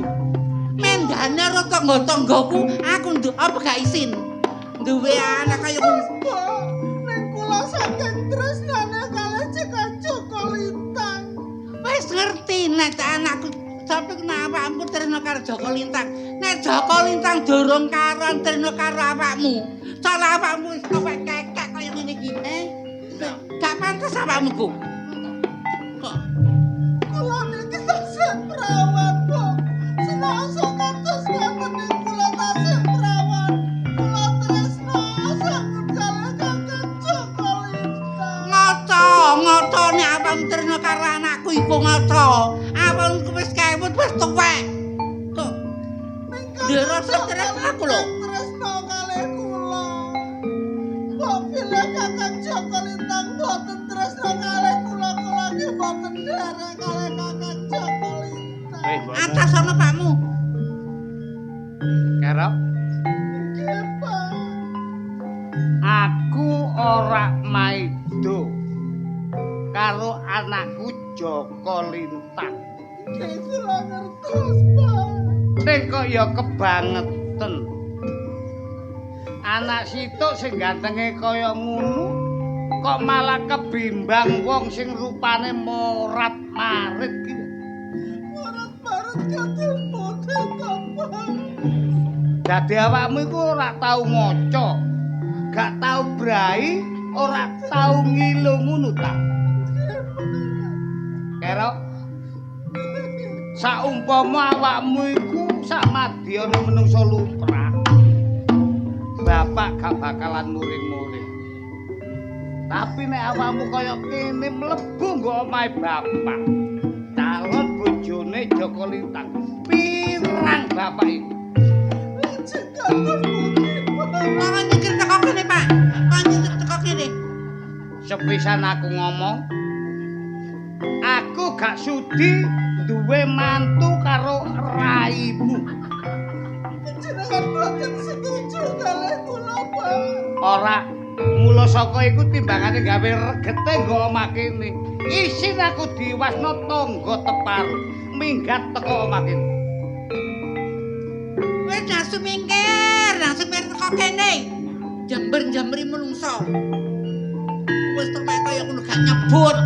Mendane karo tangga-tanggaku, aku nduk apa gak isin. Duwe anak kaya ngono. Ning kula saking tresnane kalih Kakang Joko Lintang. Wis ngerti nek anakku sampe kena awakmu tresno karo Joko Lintang. Nek Joko Lintang durung karon trena karo awakmu. Cara awakmu wis kowek kekek kaya ngene iki, eh? Gak pantes awakmu ku. Kok Kula niki tasih perawan, Bu. Senaosa kados ngaten niku kula tasih perawan. Kula tresna sanget kalih Kakang Joko Lintang. Ngoco, ngoco nek awakmu trena karo anakku iku ngoco. Awakmu wis kewut wis tuwek. Kok Ndero tresna aku lho. Tresna kalih kula. Mbok pilih Kakang Joko Lintang boten tresna kalih kula, kula nggih boten derek kalih Kakang Joko Lintang. Atas ana pakmu. Kerok, Nggih, Pak. aku ora maido karo anakku Joko Lintang. Nggih, kula ngertos, Pak. Ning kok ya kebangeten. Anak situk sing gantenge kaya ngono kok malah kebimbang wong sing rupane morat-marit ki. Morat-marit kados pundi to, Pak? Dadi awakmu iku ora tau maca, gak tau brai, ora tau ngilu ngono ta. Kerok, saumpama awakmu iku sak madyane menungsa lumrah, bapak gak bakalan muring-muring. Tapi nek awakmu kaya kene mlebu nggo omahe bapak, calon bojone Joko Lintang, pirang bapak iki? Lajeng kados pundi, Pak? Kok nyingkir teko kene, Pak? Kok nyingkir teko kene? Sepisan aku ngomong, aku gak sudi duwe mantu karo raimu. Jenengan boten setuju kalih kula, Pak. Ora, mula saka iku timbangane gawe regete nggo omah kene. Isin aku diwasno tangga teparo, minggat teko omah kene. Wis langsung minggir teko kene. Jember-jemberi menungso. Wis tuwek kaya ngono gak nyebut.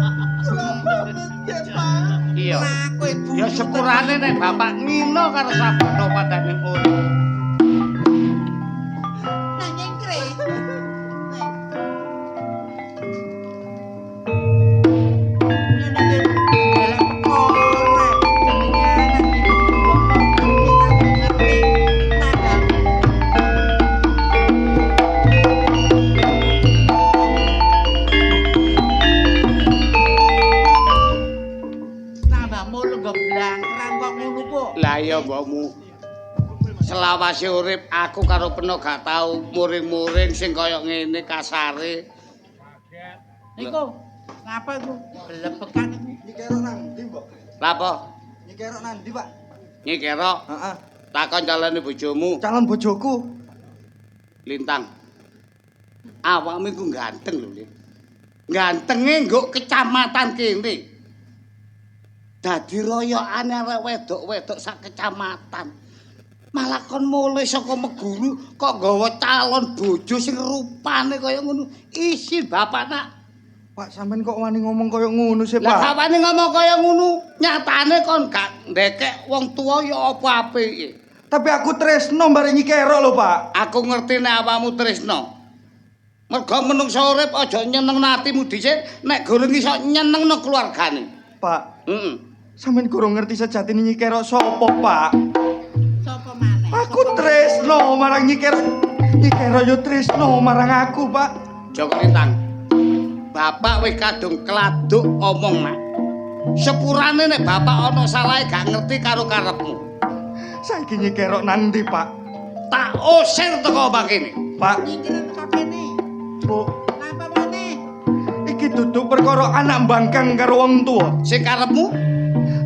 Kula pamit nggih, Pak. Iya. Lah kowe Ya sepurane nek bapak ngino karo sabda padane urip. Nah nyingkre. Lah iya mbokmu. Selawase urip aku karo Peno gak tau muring-muring sing kaya ngene kasare. Niku, ngapa iku? Blebekan iku. Nyi Kerok nang ndi, Mbok? Lah apa? Nyi Kerok nang ndi, Pak? Nyi Kerok, Heeh. takon calone bojomu. Calon bojoku. Lintang. Awakmu iku ganteng lho, Lin. Gantenge nggo kecamatan kene. Dadi royokane arek wedok-wedok sak kecamatan. Malah kon mulih saka Meguru kok nggawa calon bojo sing rupane kaya ngono. Isin bapak nak. Pak, sampean kok wani ngomong kaya ngono sih, Lah Pak? gak wani ngomong kaya ngono, nyatane kon gak ndekek wong tuwa ya apa apike. Tapi aku tresno bareng Nyi Kerok lho, Pak. Aku ngerti nek awakmu tresno. Mergo menungsa urip aja nyenengno atimu dhisik nek gurung iso nyenengno keluargane. Pak, Heeh. sampean gurung ngerti sejatine Nyi Kerok sapa, Pak? Sapa maneh? Aku tresno marang Nyi Kerok. Nyi Kerok yo tresno marang aku, Pak. Joko Lintang. Bapak wis kadung keladuk omong, Mak. Sepurane nek bapak ana salahe gak ngerti karo karepmu. Saiki Nyi Kerok nang ndi, Pak? Tak usir teko omah kene. Pak, Nyingkir teko kene. Bu, Napa maneh? iki duduk perkara anak mbangkang karo wong tuwa. Sing karepmu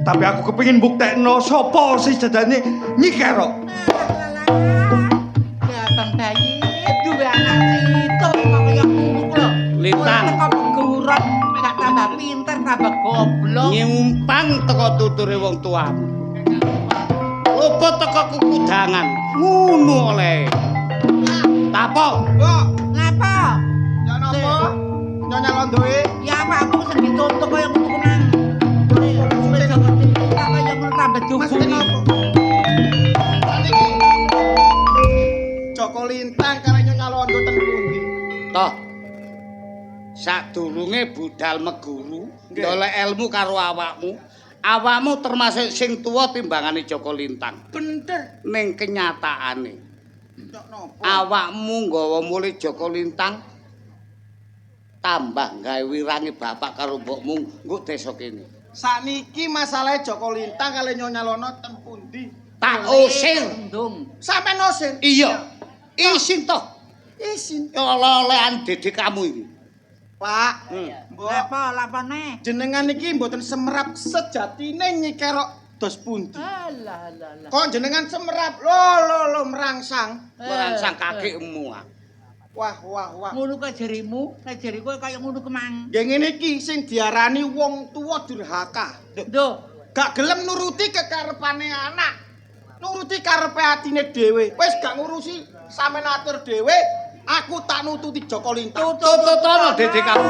Tapi aku kepengin buktekno sapa sih jajane Nyi Kerok. Ya Bang Bayi, duwe anak situk kok kaya ngono ku lho. Lintang. Teko peguron, gak tambah pinter, tambah goblok. Nyimpang teko tuture wong tuamu. Luput teko kukudangan. Ngono oleh. Tapo. Mbok, Ngapa? ya napa? Nyonya londoe. Ya awakmu sing dituntut kaya ngono ku nang. Wis ngerti kaya ngono tambah Mas duguni. napa? Saniki. Sadurunge budal meguru, ndolek ilmu karo awakmu. Awakmu termasuk sing tuwa timbangane Joko Lintang. Bener. Ning kenyataane awakmu nggawa mulih Joko Lintang tambah gawe wirange bapak karo mbokmu nggo desa kene. Sakniki masalahe Joko Lintang kali Nyonya Lono ten pundi? Tak usir. Sampeyan usir? Iya. Isin toh. Isin. Oleh-olehan dede kamu iki. Pak, mbok. Apa lapone? Jenengan iki mboten semerap sejatine Nyi Kerok dos pundi? Alah alah alah. Kok jenengan semerap? Lho lho lho merangsang. Merangsang kakekmu ah. Wah wah wah. Ngono kok jerimu, nek jeriku kaya ngono kemang. Nggih ngene iki sing diarani wong tuwa durhaka. Lho, gak gelem nuruti kekarepane anak. Nuruti karepe atine dhewe. Wis gak ngurusi sampeyan atur dhewe, aku tak nututi Joko Lintang. Tututono dede kamu.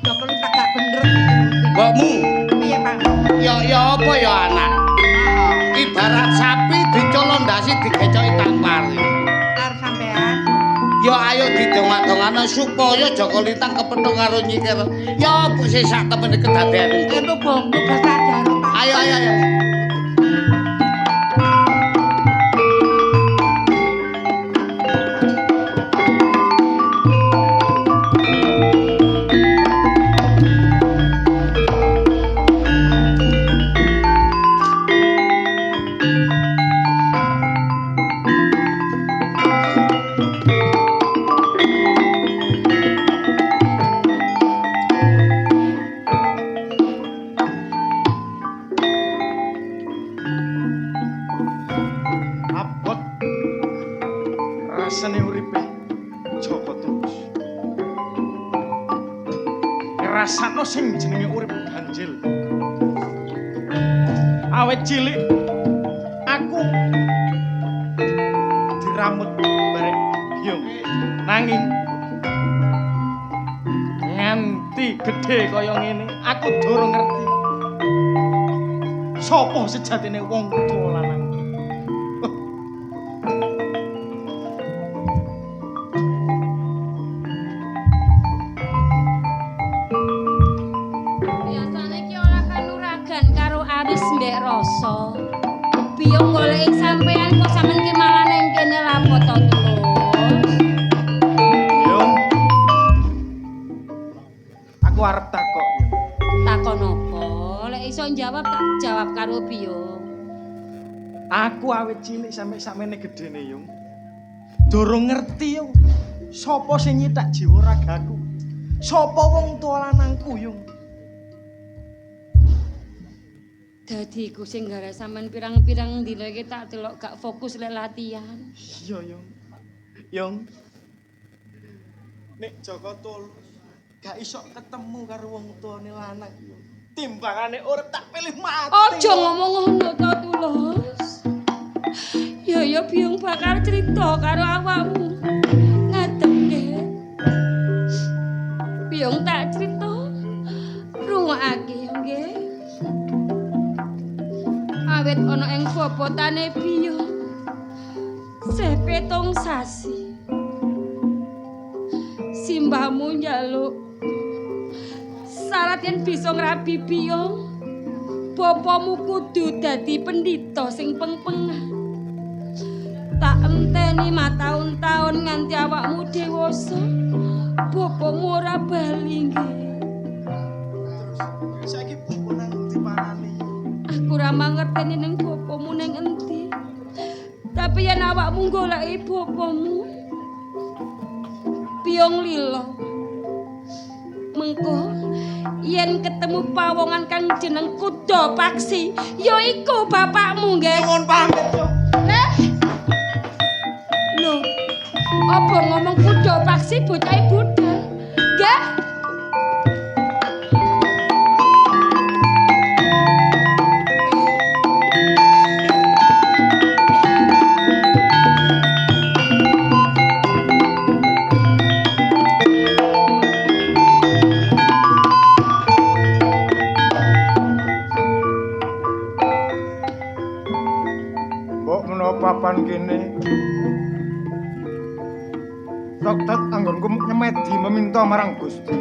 Joko Lintang gak bener. Mbokmu. Piye, Pak? Ya ya apa ya anak? Ibarat sapi dicolondasi digecoki tampar. Karo sampean. Ya ayo didongak-dongakno supaya Joko Lintang kepethuk karo Nyi Kerok. Ya apa sih sak temene kedadean iku? Itu bongko gak sadar, Pak. Ayo ayo ayo. Abot rasane uripe Joko Tulus. Ngrasakno sing jenenge urip ganjil. Awet cilik aku diramut barek biyung. Nanging nganti gedhe kaya ngene aku durung ngerti sapa sejatine wong tuwa lanang. Biasane ki ora kanuragan karo Aris mbek Rasa. Biyung goleki sampean kok sampean ki malah ning kene lapo to Tulus? Yung. Aku arep takok. Takon apa? Lek iso jawab tak jawab karo Biyung. Aku awit cilik sampe sakmene gedene, Yung. Durung ngerti, Yung. Sapa sing nyitak jiwa ragaku? Sapa wong tuwa lanangku, Yung? Dadi iku sing gara sampean pirang-pirang dina iki tak delok gak fokus lek latihan. Iya, Yung. Yung. Nek Joko Tulus gak iso ketemu karo wong tuane lanang, Yung. Timbangane urip tak pilih mati. Aja ngomong ngono to, Tulus. Ya ya Biyung bakal cerita karo awakmu. Ngadeg nggih. Biyung tak cerita. Rungokake nggih. Awit ana ing bobotane Biyung. Seh 7 sasi. Simbahmu njaluk syarat yen bisa ngrabi Biyung, bapamu kudu dadi pendhita sing pengpengan. Tak enteni mataun-taun nganti awakmu dewasa, bapamu ora bali nggih. Terus saiki bapa nang ndi parane? Aku ora mangerteni ning bapamu ning endi. Tapi yen awakmu goleki bapamu, Biyung lila. Mengko yen ketemu pawongan kang jeneng Kuda Paksi, ya iku bapakmu nggih. Nyuwun pamit yo. Lho, apa ngomong Kuda Paksi bocah budal? Nggih. Mbok menawa papan kene. Tok-tok Memedi meminta marang Gusti.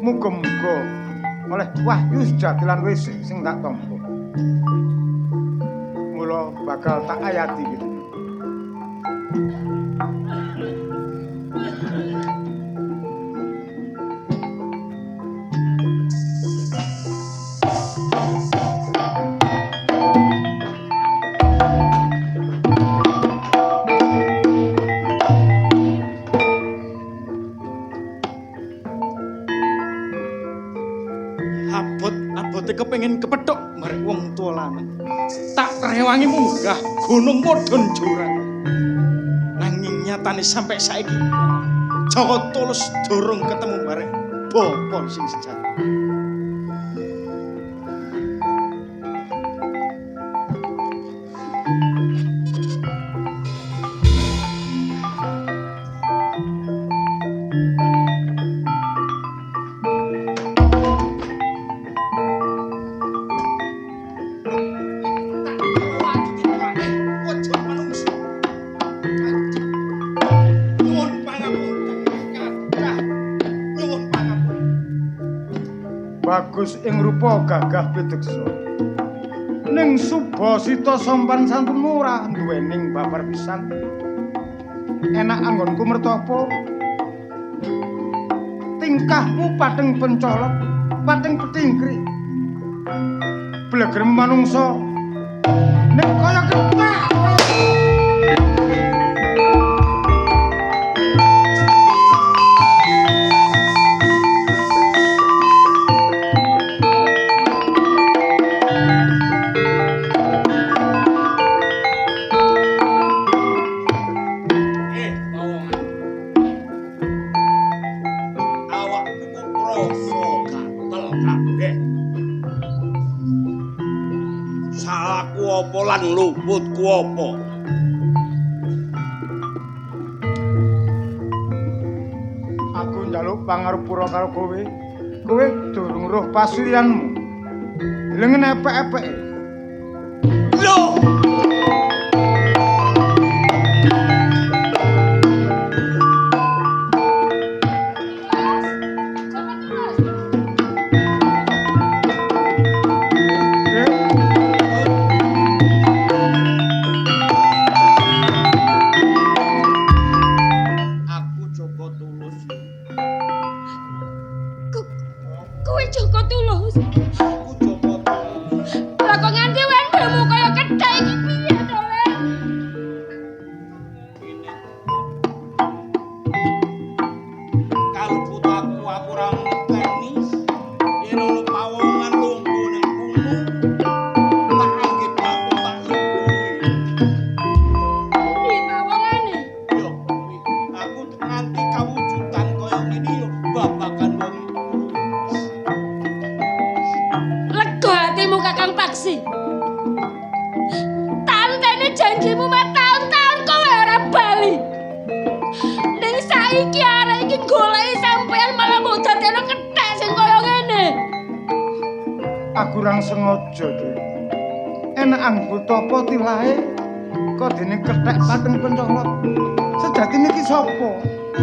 Muga-muga oleh wahyu sejati lan wis sing tak tampa. Mula bakal tak ayati gitu. Abot-abote kepengin kepethuk marek wong tuwa lanang. Tak rewangi munggah gunung mudhun jurang. Nanging nyatane sampai saiki Joko Tulus durung ketemu barek bapa sing sejati. Bagus ing rupa gagah pideksa. Ning subasita sampan santun ora duwening babar pisan. Enak anggonku mertapa. Tingkahmu pating pencolot, pating petingkri. Bleger manungsa ning kaya kethek. Lan luputku apa? Aku njaluk pangarepura karo kowe. Kowe durung roh pasuryanmu. Lengen epek-epeke. Lho!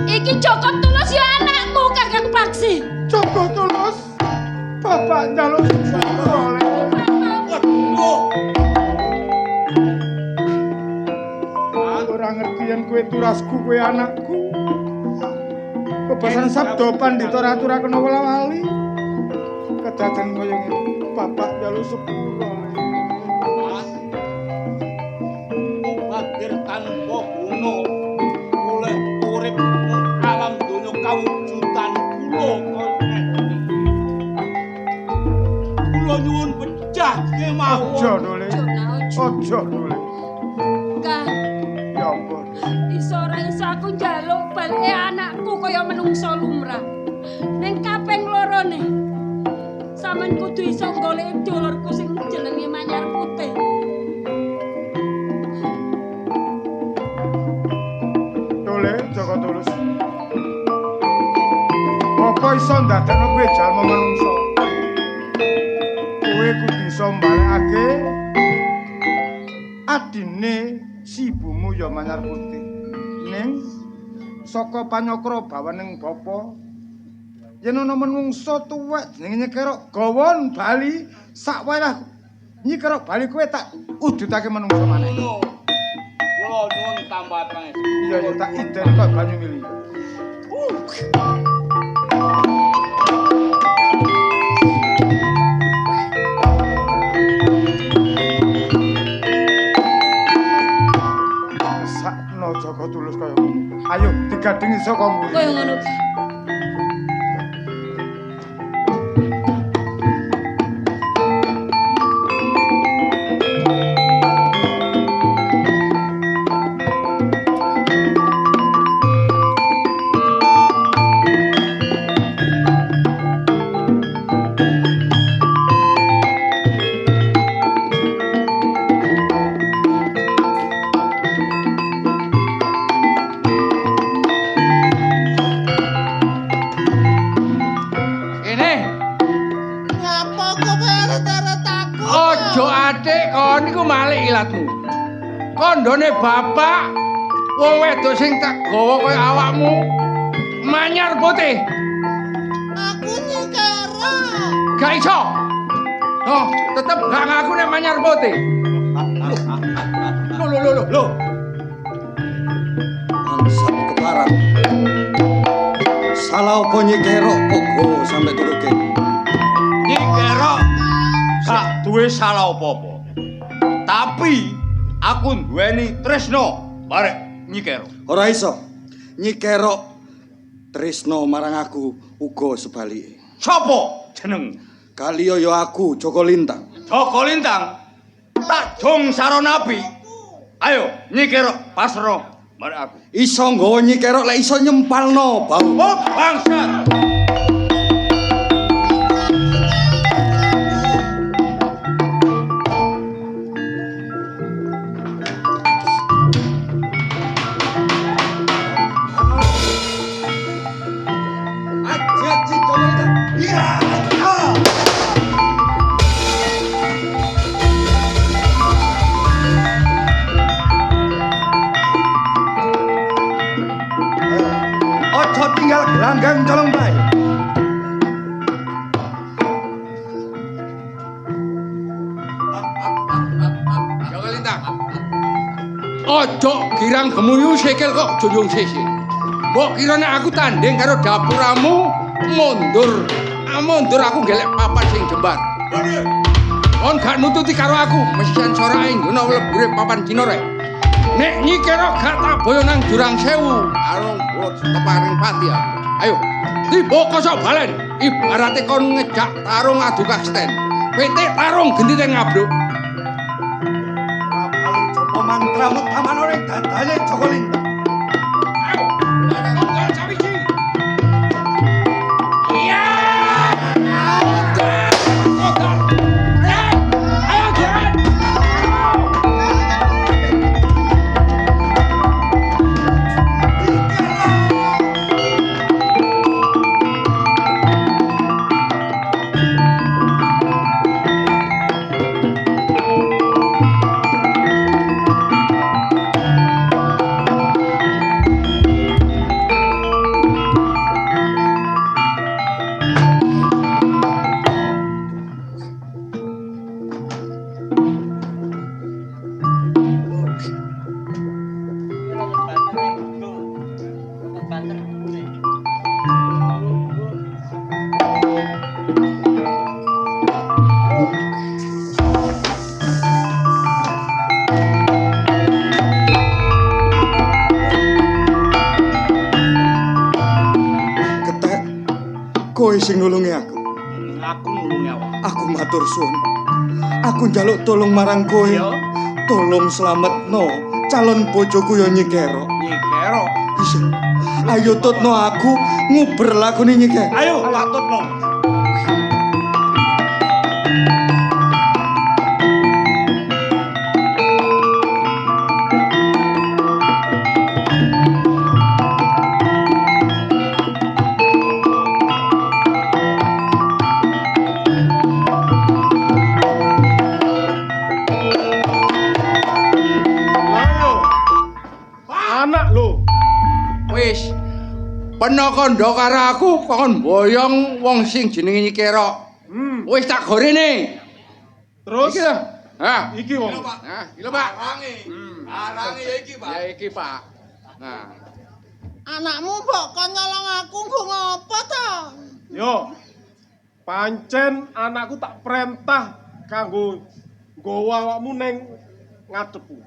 Iki Joko Tulus ya anakmu Kakang Paksi. Joko Tulus, bapak njaluk sepuro. Ora ngerti yen kowe turasku, kowe anakku. Bebasan sabda pandhita ratu ra kena wala-wali. Kedaden kaya ngene, bapak njaluk sepuro. Mubazir tanpa guna. Oleh urip alam donya kawujudan kula kaya kula nyuwun pecah kemawon. Aja dole. Aja dole. Kang. Ya ampun. Iso ora iso aku njaluk balike anakku kaya menungso lumrah. Ning kaping lorone sampean kudu iso goleki dulurku sing jenenge Manyar Putih. Dole Joko Tulus. Apa iso ndadekno kowe jalma manungsa? Kowe kudu iso mbalekake adine si ibumu ya Manyar Putih. Ning Saka panyakra bawaning bapa. Yen ana menungsa tuwek jenenge Nyikerok gawon bali sak wayah Nyikerok bali kowe tak udutake menungsa maneh. Kula nyuwun tambahan pangestu. Iya ya tak ideni kok banyu mili. Sakno Joko Tulus kaya ngono. Ayo digadhengi saka mburi. Kaya ngono. Kandhane bapak wong wedok sing tak gawa kaya awakmu manyar putih. Aku Nyikerok. Gak iso. Oh, tetep gak ngaku nek manyar putih. Lho lho lho lho. Bangsat keparat. Salah apa Nyikerok kok gowo sampe turu kene? Nyikerok gak duwe salah apa-apa. Tapi aku duweni tresno barek Nyikerok. Ora iso. Nyikerok tresno marang aku uga sebalike. Sopo jeneng? Kaliya ya aku Joko Lintang. Joko Lintang. Tak jong sarana api. Ayo Nyikerok pasro barek aku. Iso nggawa Nyikerok lek iso nyempalno bau. Oh bangsat. Gelanggang colong bae. Joko Lintang. Ojo girang gemuyu sikil kok junjung sisih. Mbok kira nek aku tanding karo dapuramu mundur. Mundur aku golek papan sing jembar. Kon gak nututi karo aku, mesian sorake nggono lebure papan Cina rek. Nek Nyikerok gak tak boyo nang jurang sewu, arung teparing pati aku. Ayo, tiba kosok balen. Ibarate kon ngejak tarung adu kasten. Pitik tarung gentite ngabruk. Rapalung japa mantra mutamana ning dadane Joko Lintang. Ayo, tunggal sawiji. Iya. Ayo, jalan. Kowe sing nulungi aku. Aku nulungi awak. Aku matur suwun. Aku njaluk tolong marang kowe. Tolong slametno calon bojoku ya Nyikerok. Nyikerok. Iya. Ayo tutno aku nguber lakone Nyikerok. Ayo tak tutno. Anak lho. Wis, Kono kandha karo aku kon boyong wong sing jenenge Nyi Kerok. Wis tak gorene. Terus iki lho. Hah, iki wong. Nah, iki lho, Pak. Arange. Arange ya iki, Pak. Ya iki, Pak. Nah, Anakmu mbok kon nyolong aku nggo ngopo to? Yo. Pancen anakku tak perintah kanggo nggawa awakmu ning ngadepku.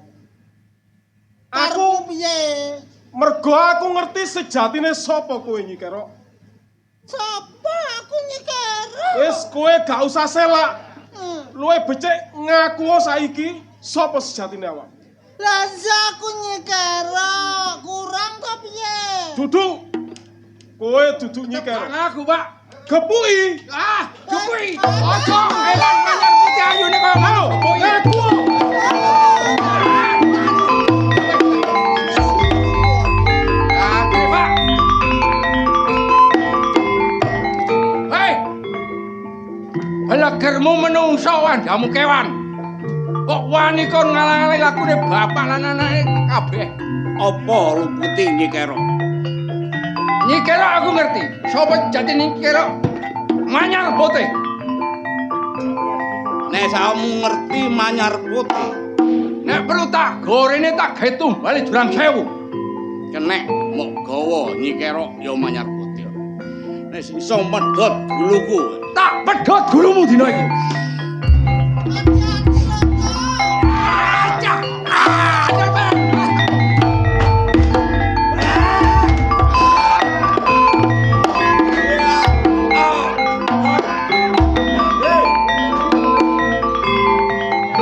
Aku piye? Mergo aku ngerti sejatine sapa kowe Nyi Kerok. Sapa aku Nyi Kerok? Wis kowe gak usah selak. Luwe becik ngaku saiki sapa sejatine awak. Lah iya aku Nyi Kerok, kurang to piye? Duduk. Kowe duduk Nyi Kerok. Aku, Pak. Gepuki. Ah, gepuki. Ojo elang Manyar Putih ayune kaya ngono. Gepuki. Ngaku. Oke, Pak. Hei. Belegermu menungso wandamu kewan. Kok wani kon ngalang-alangi lakune bapak lan anake kabeh. Apa lupute Nyi Kerok? Nyi Kerok aku ngerti. Sapa jatine Nyi Kerok? Manyar Putih. Nek sakmu ngerti Manyar Putih, Nek perlu tak gorene tak gawe tumbale jurang sewu. Kenek mok gawa Nyi Kerok ya Manyar Putih. Nek iso medhot guluku. Tak pedhot gulumu dina iki.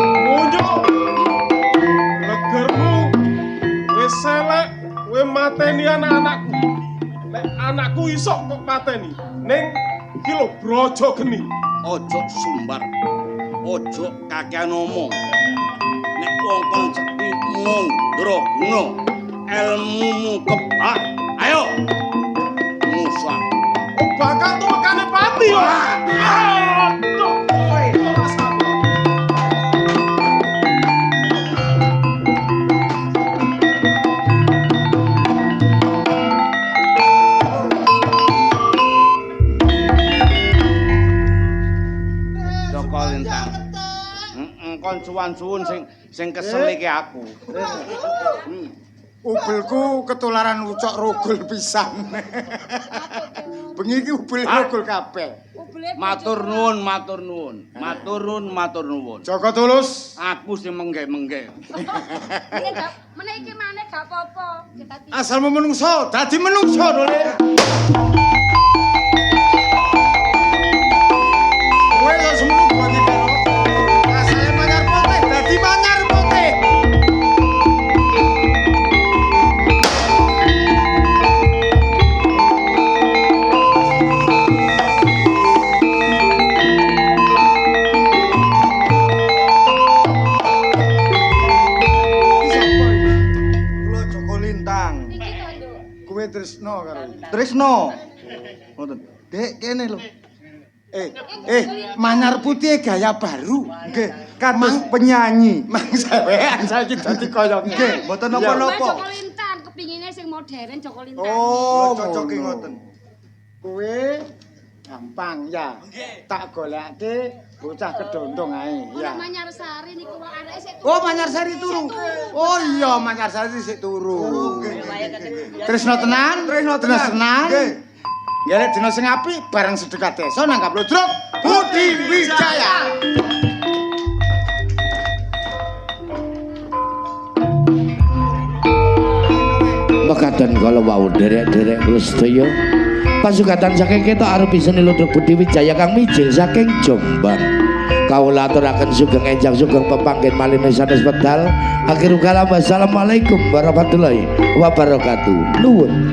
Ngunjuk. Legermu wis selek, kowe mateni anak-anakku. Nek anakku iso kok pateni. Ning iki lho brojo geni. Ojo sumbar. Ojo kakean omong. Nek wong kon sekti mandraguna, elmumu kebak. Ayo. Musa. Bakal tumekane pati yo. Aduh. Joko Lintang. Heeh, kon suwan-suwun sing sing kesel iki aku. Ubelku ketularan ucok rogol pisan. Bengi iki ubel rogol kabeh. Matur nuwun, matur nuwun. Matur nuwun, matur nuwun. Joko Tulus. Aku sing mengge-mengge. Meneh iki maneh gak apa-apa. Asalmu menungso, dadi menungso lho. Kowe yo semono gua Nyi Kerok. Asale Manyar Putih, dadi Manyar Putih. Kula Joko Lintang. Kowe tresno karo iki. Tresno. Ngoten. Dek kene lho. Manyar Putih gaya baru. Nggih, kados penyanyi. Mang sawean saiki dadi kaya ngene. Nggih, mboten napa-napa. Joko Lintang kepingine sing modern Joko Lintang. Oh, cocoke ngono. ngoten. Kowe gampang ya. Tak golekake bocah kedondong ae Ora ya. Manyarsari niku wae areke sik Oh, Manyarsari turu. Oh iya, Manyarsari sik turu. Tresno tenan, Tresno tenan. tenan. Nggih. Ngelek dina sing apik bareng sedekah desa nanggap ludruk Budi Wijaya. Mekaten kala wau derek-derek kula sedaya pasugatan saking ketok arupi seni ludruk Budi Wijaya kang mijil saking Jombang. Kawula aturaken sugeng enjang sugeng pepanggen malih sanes wedal. Akhirul kalam, wassalamualaikum warahmatullahi wabarakatuh. Nuwun.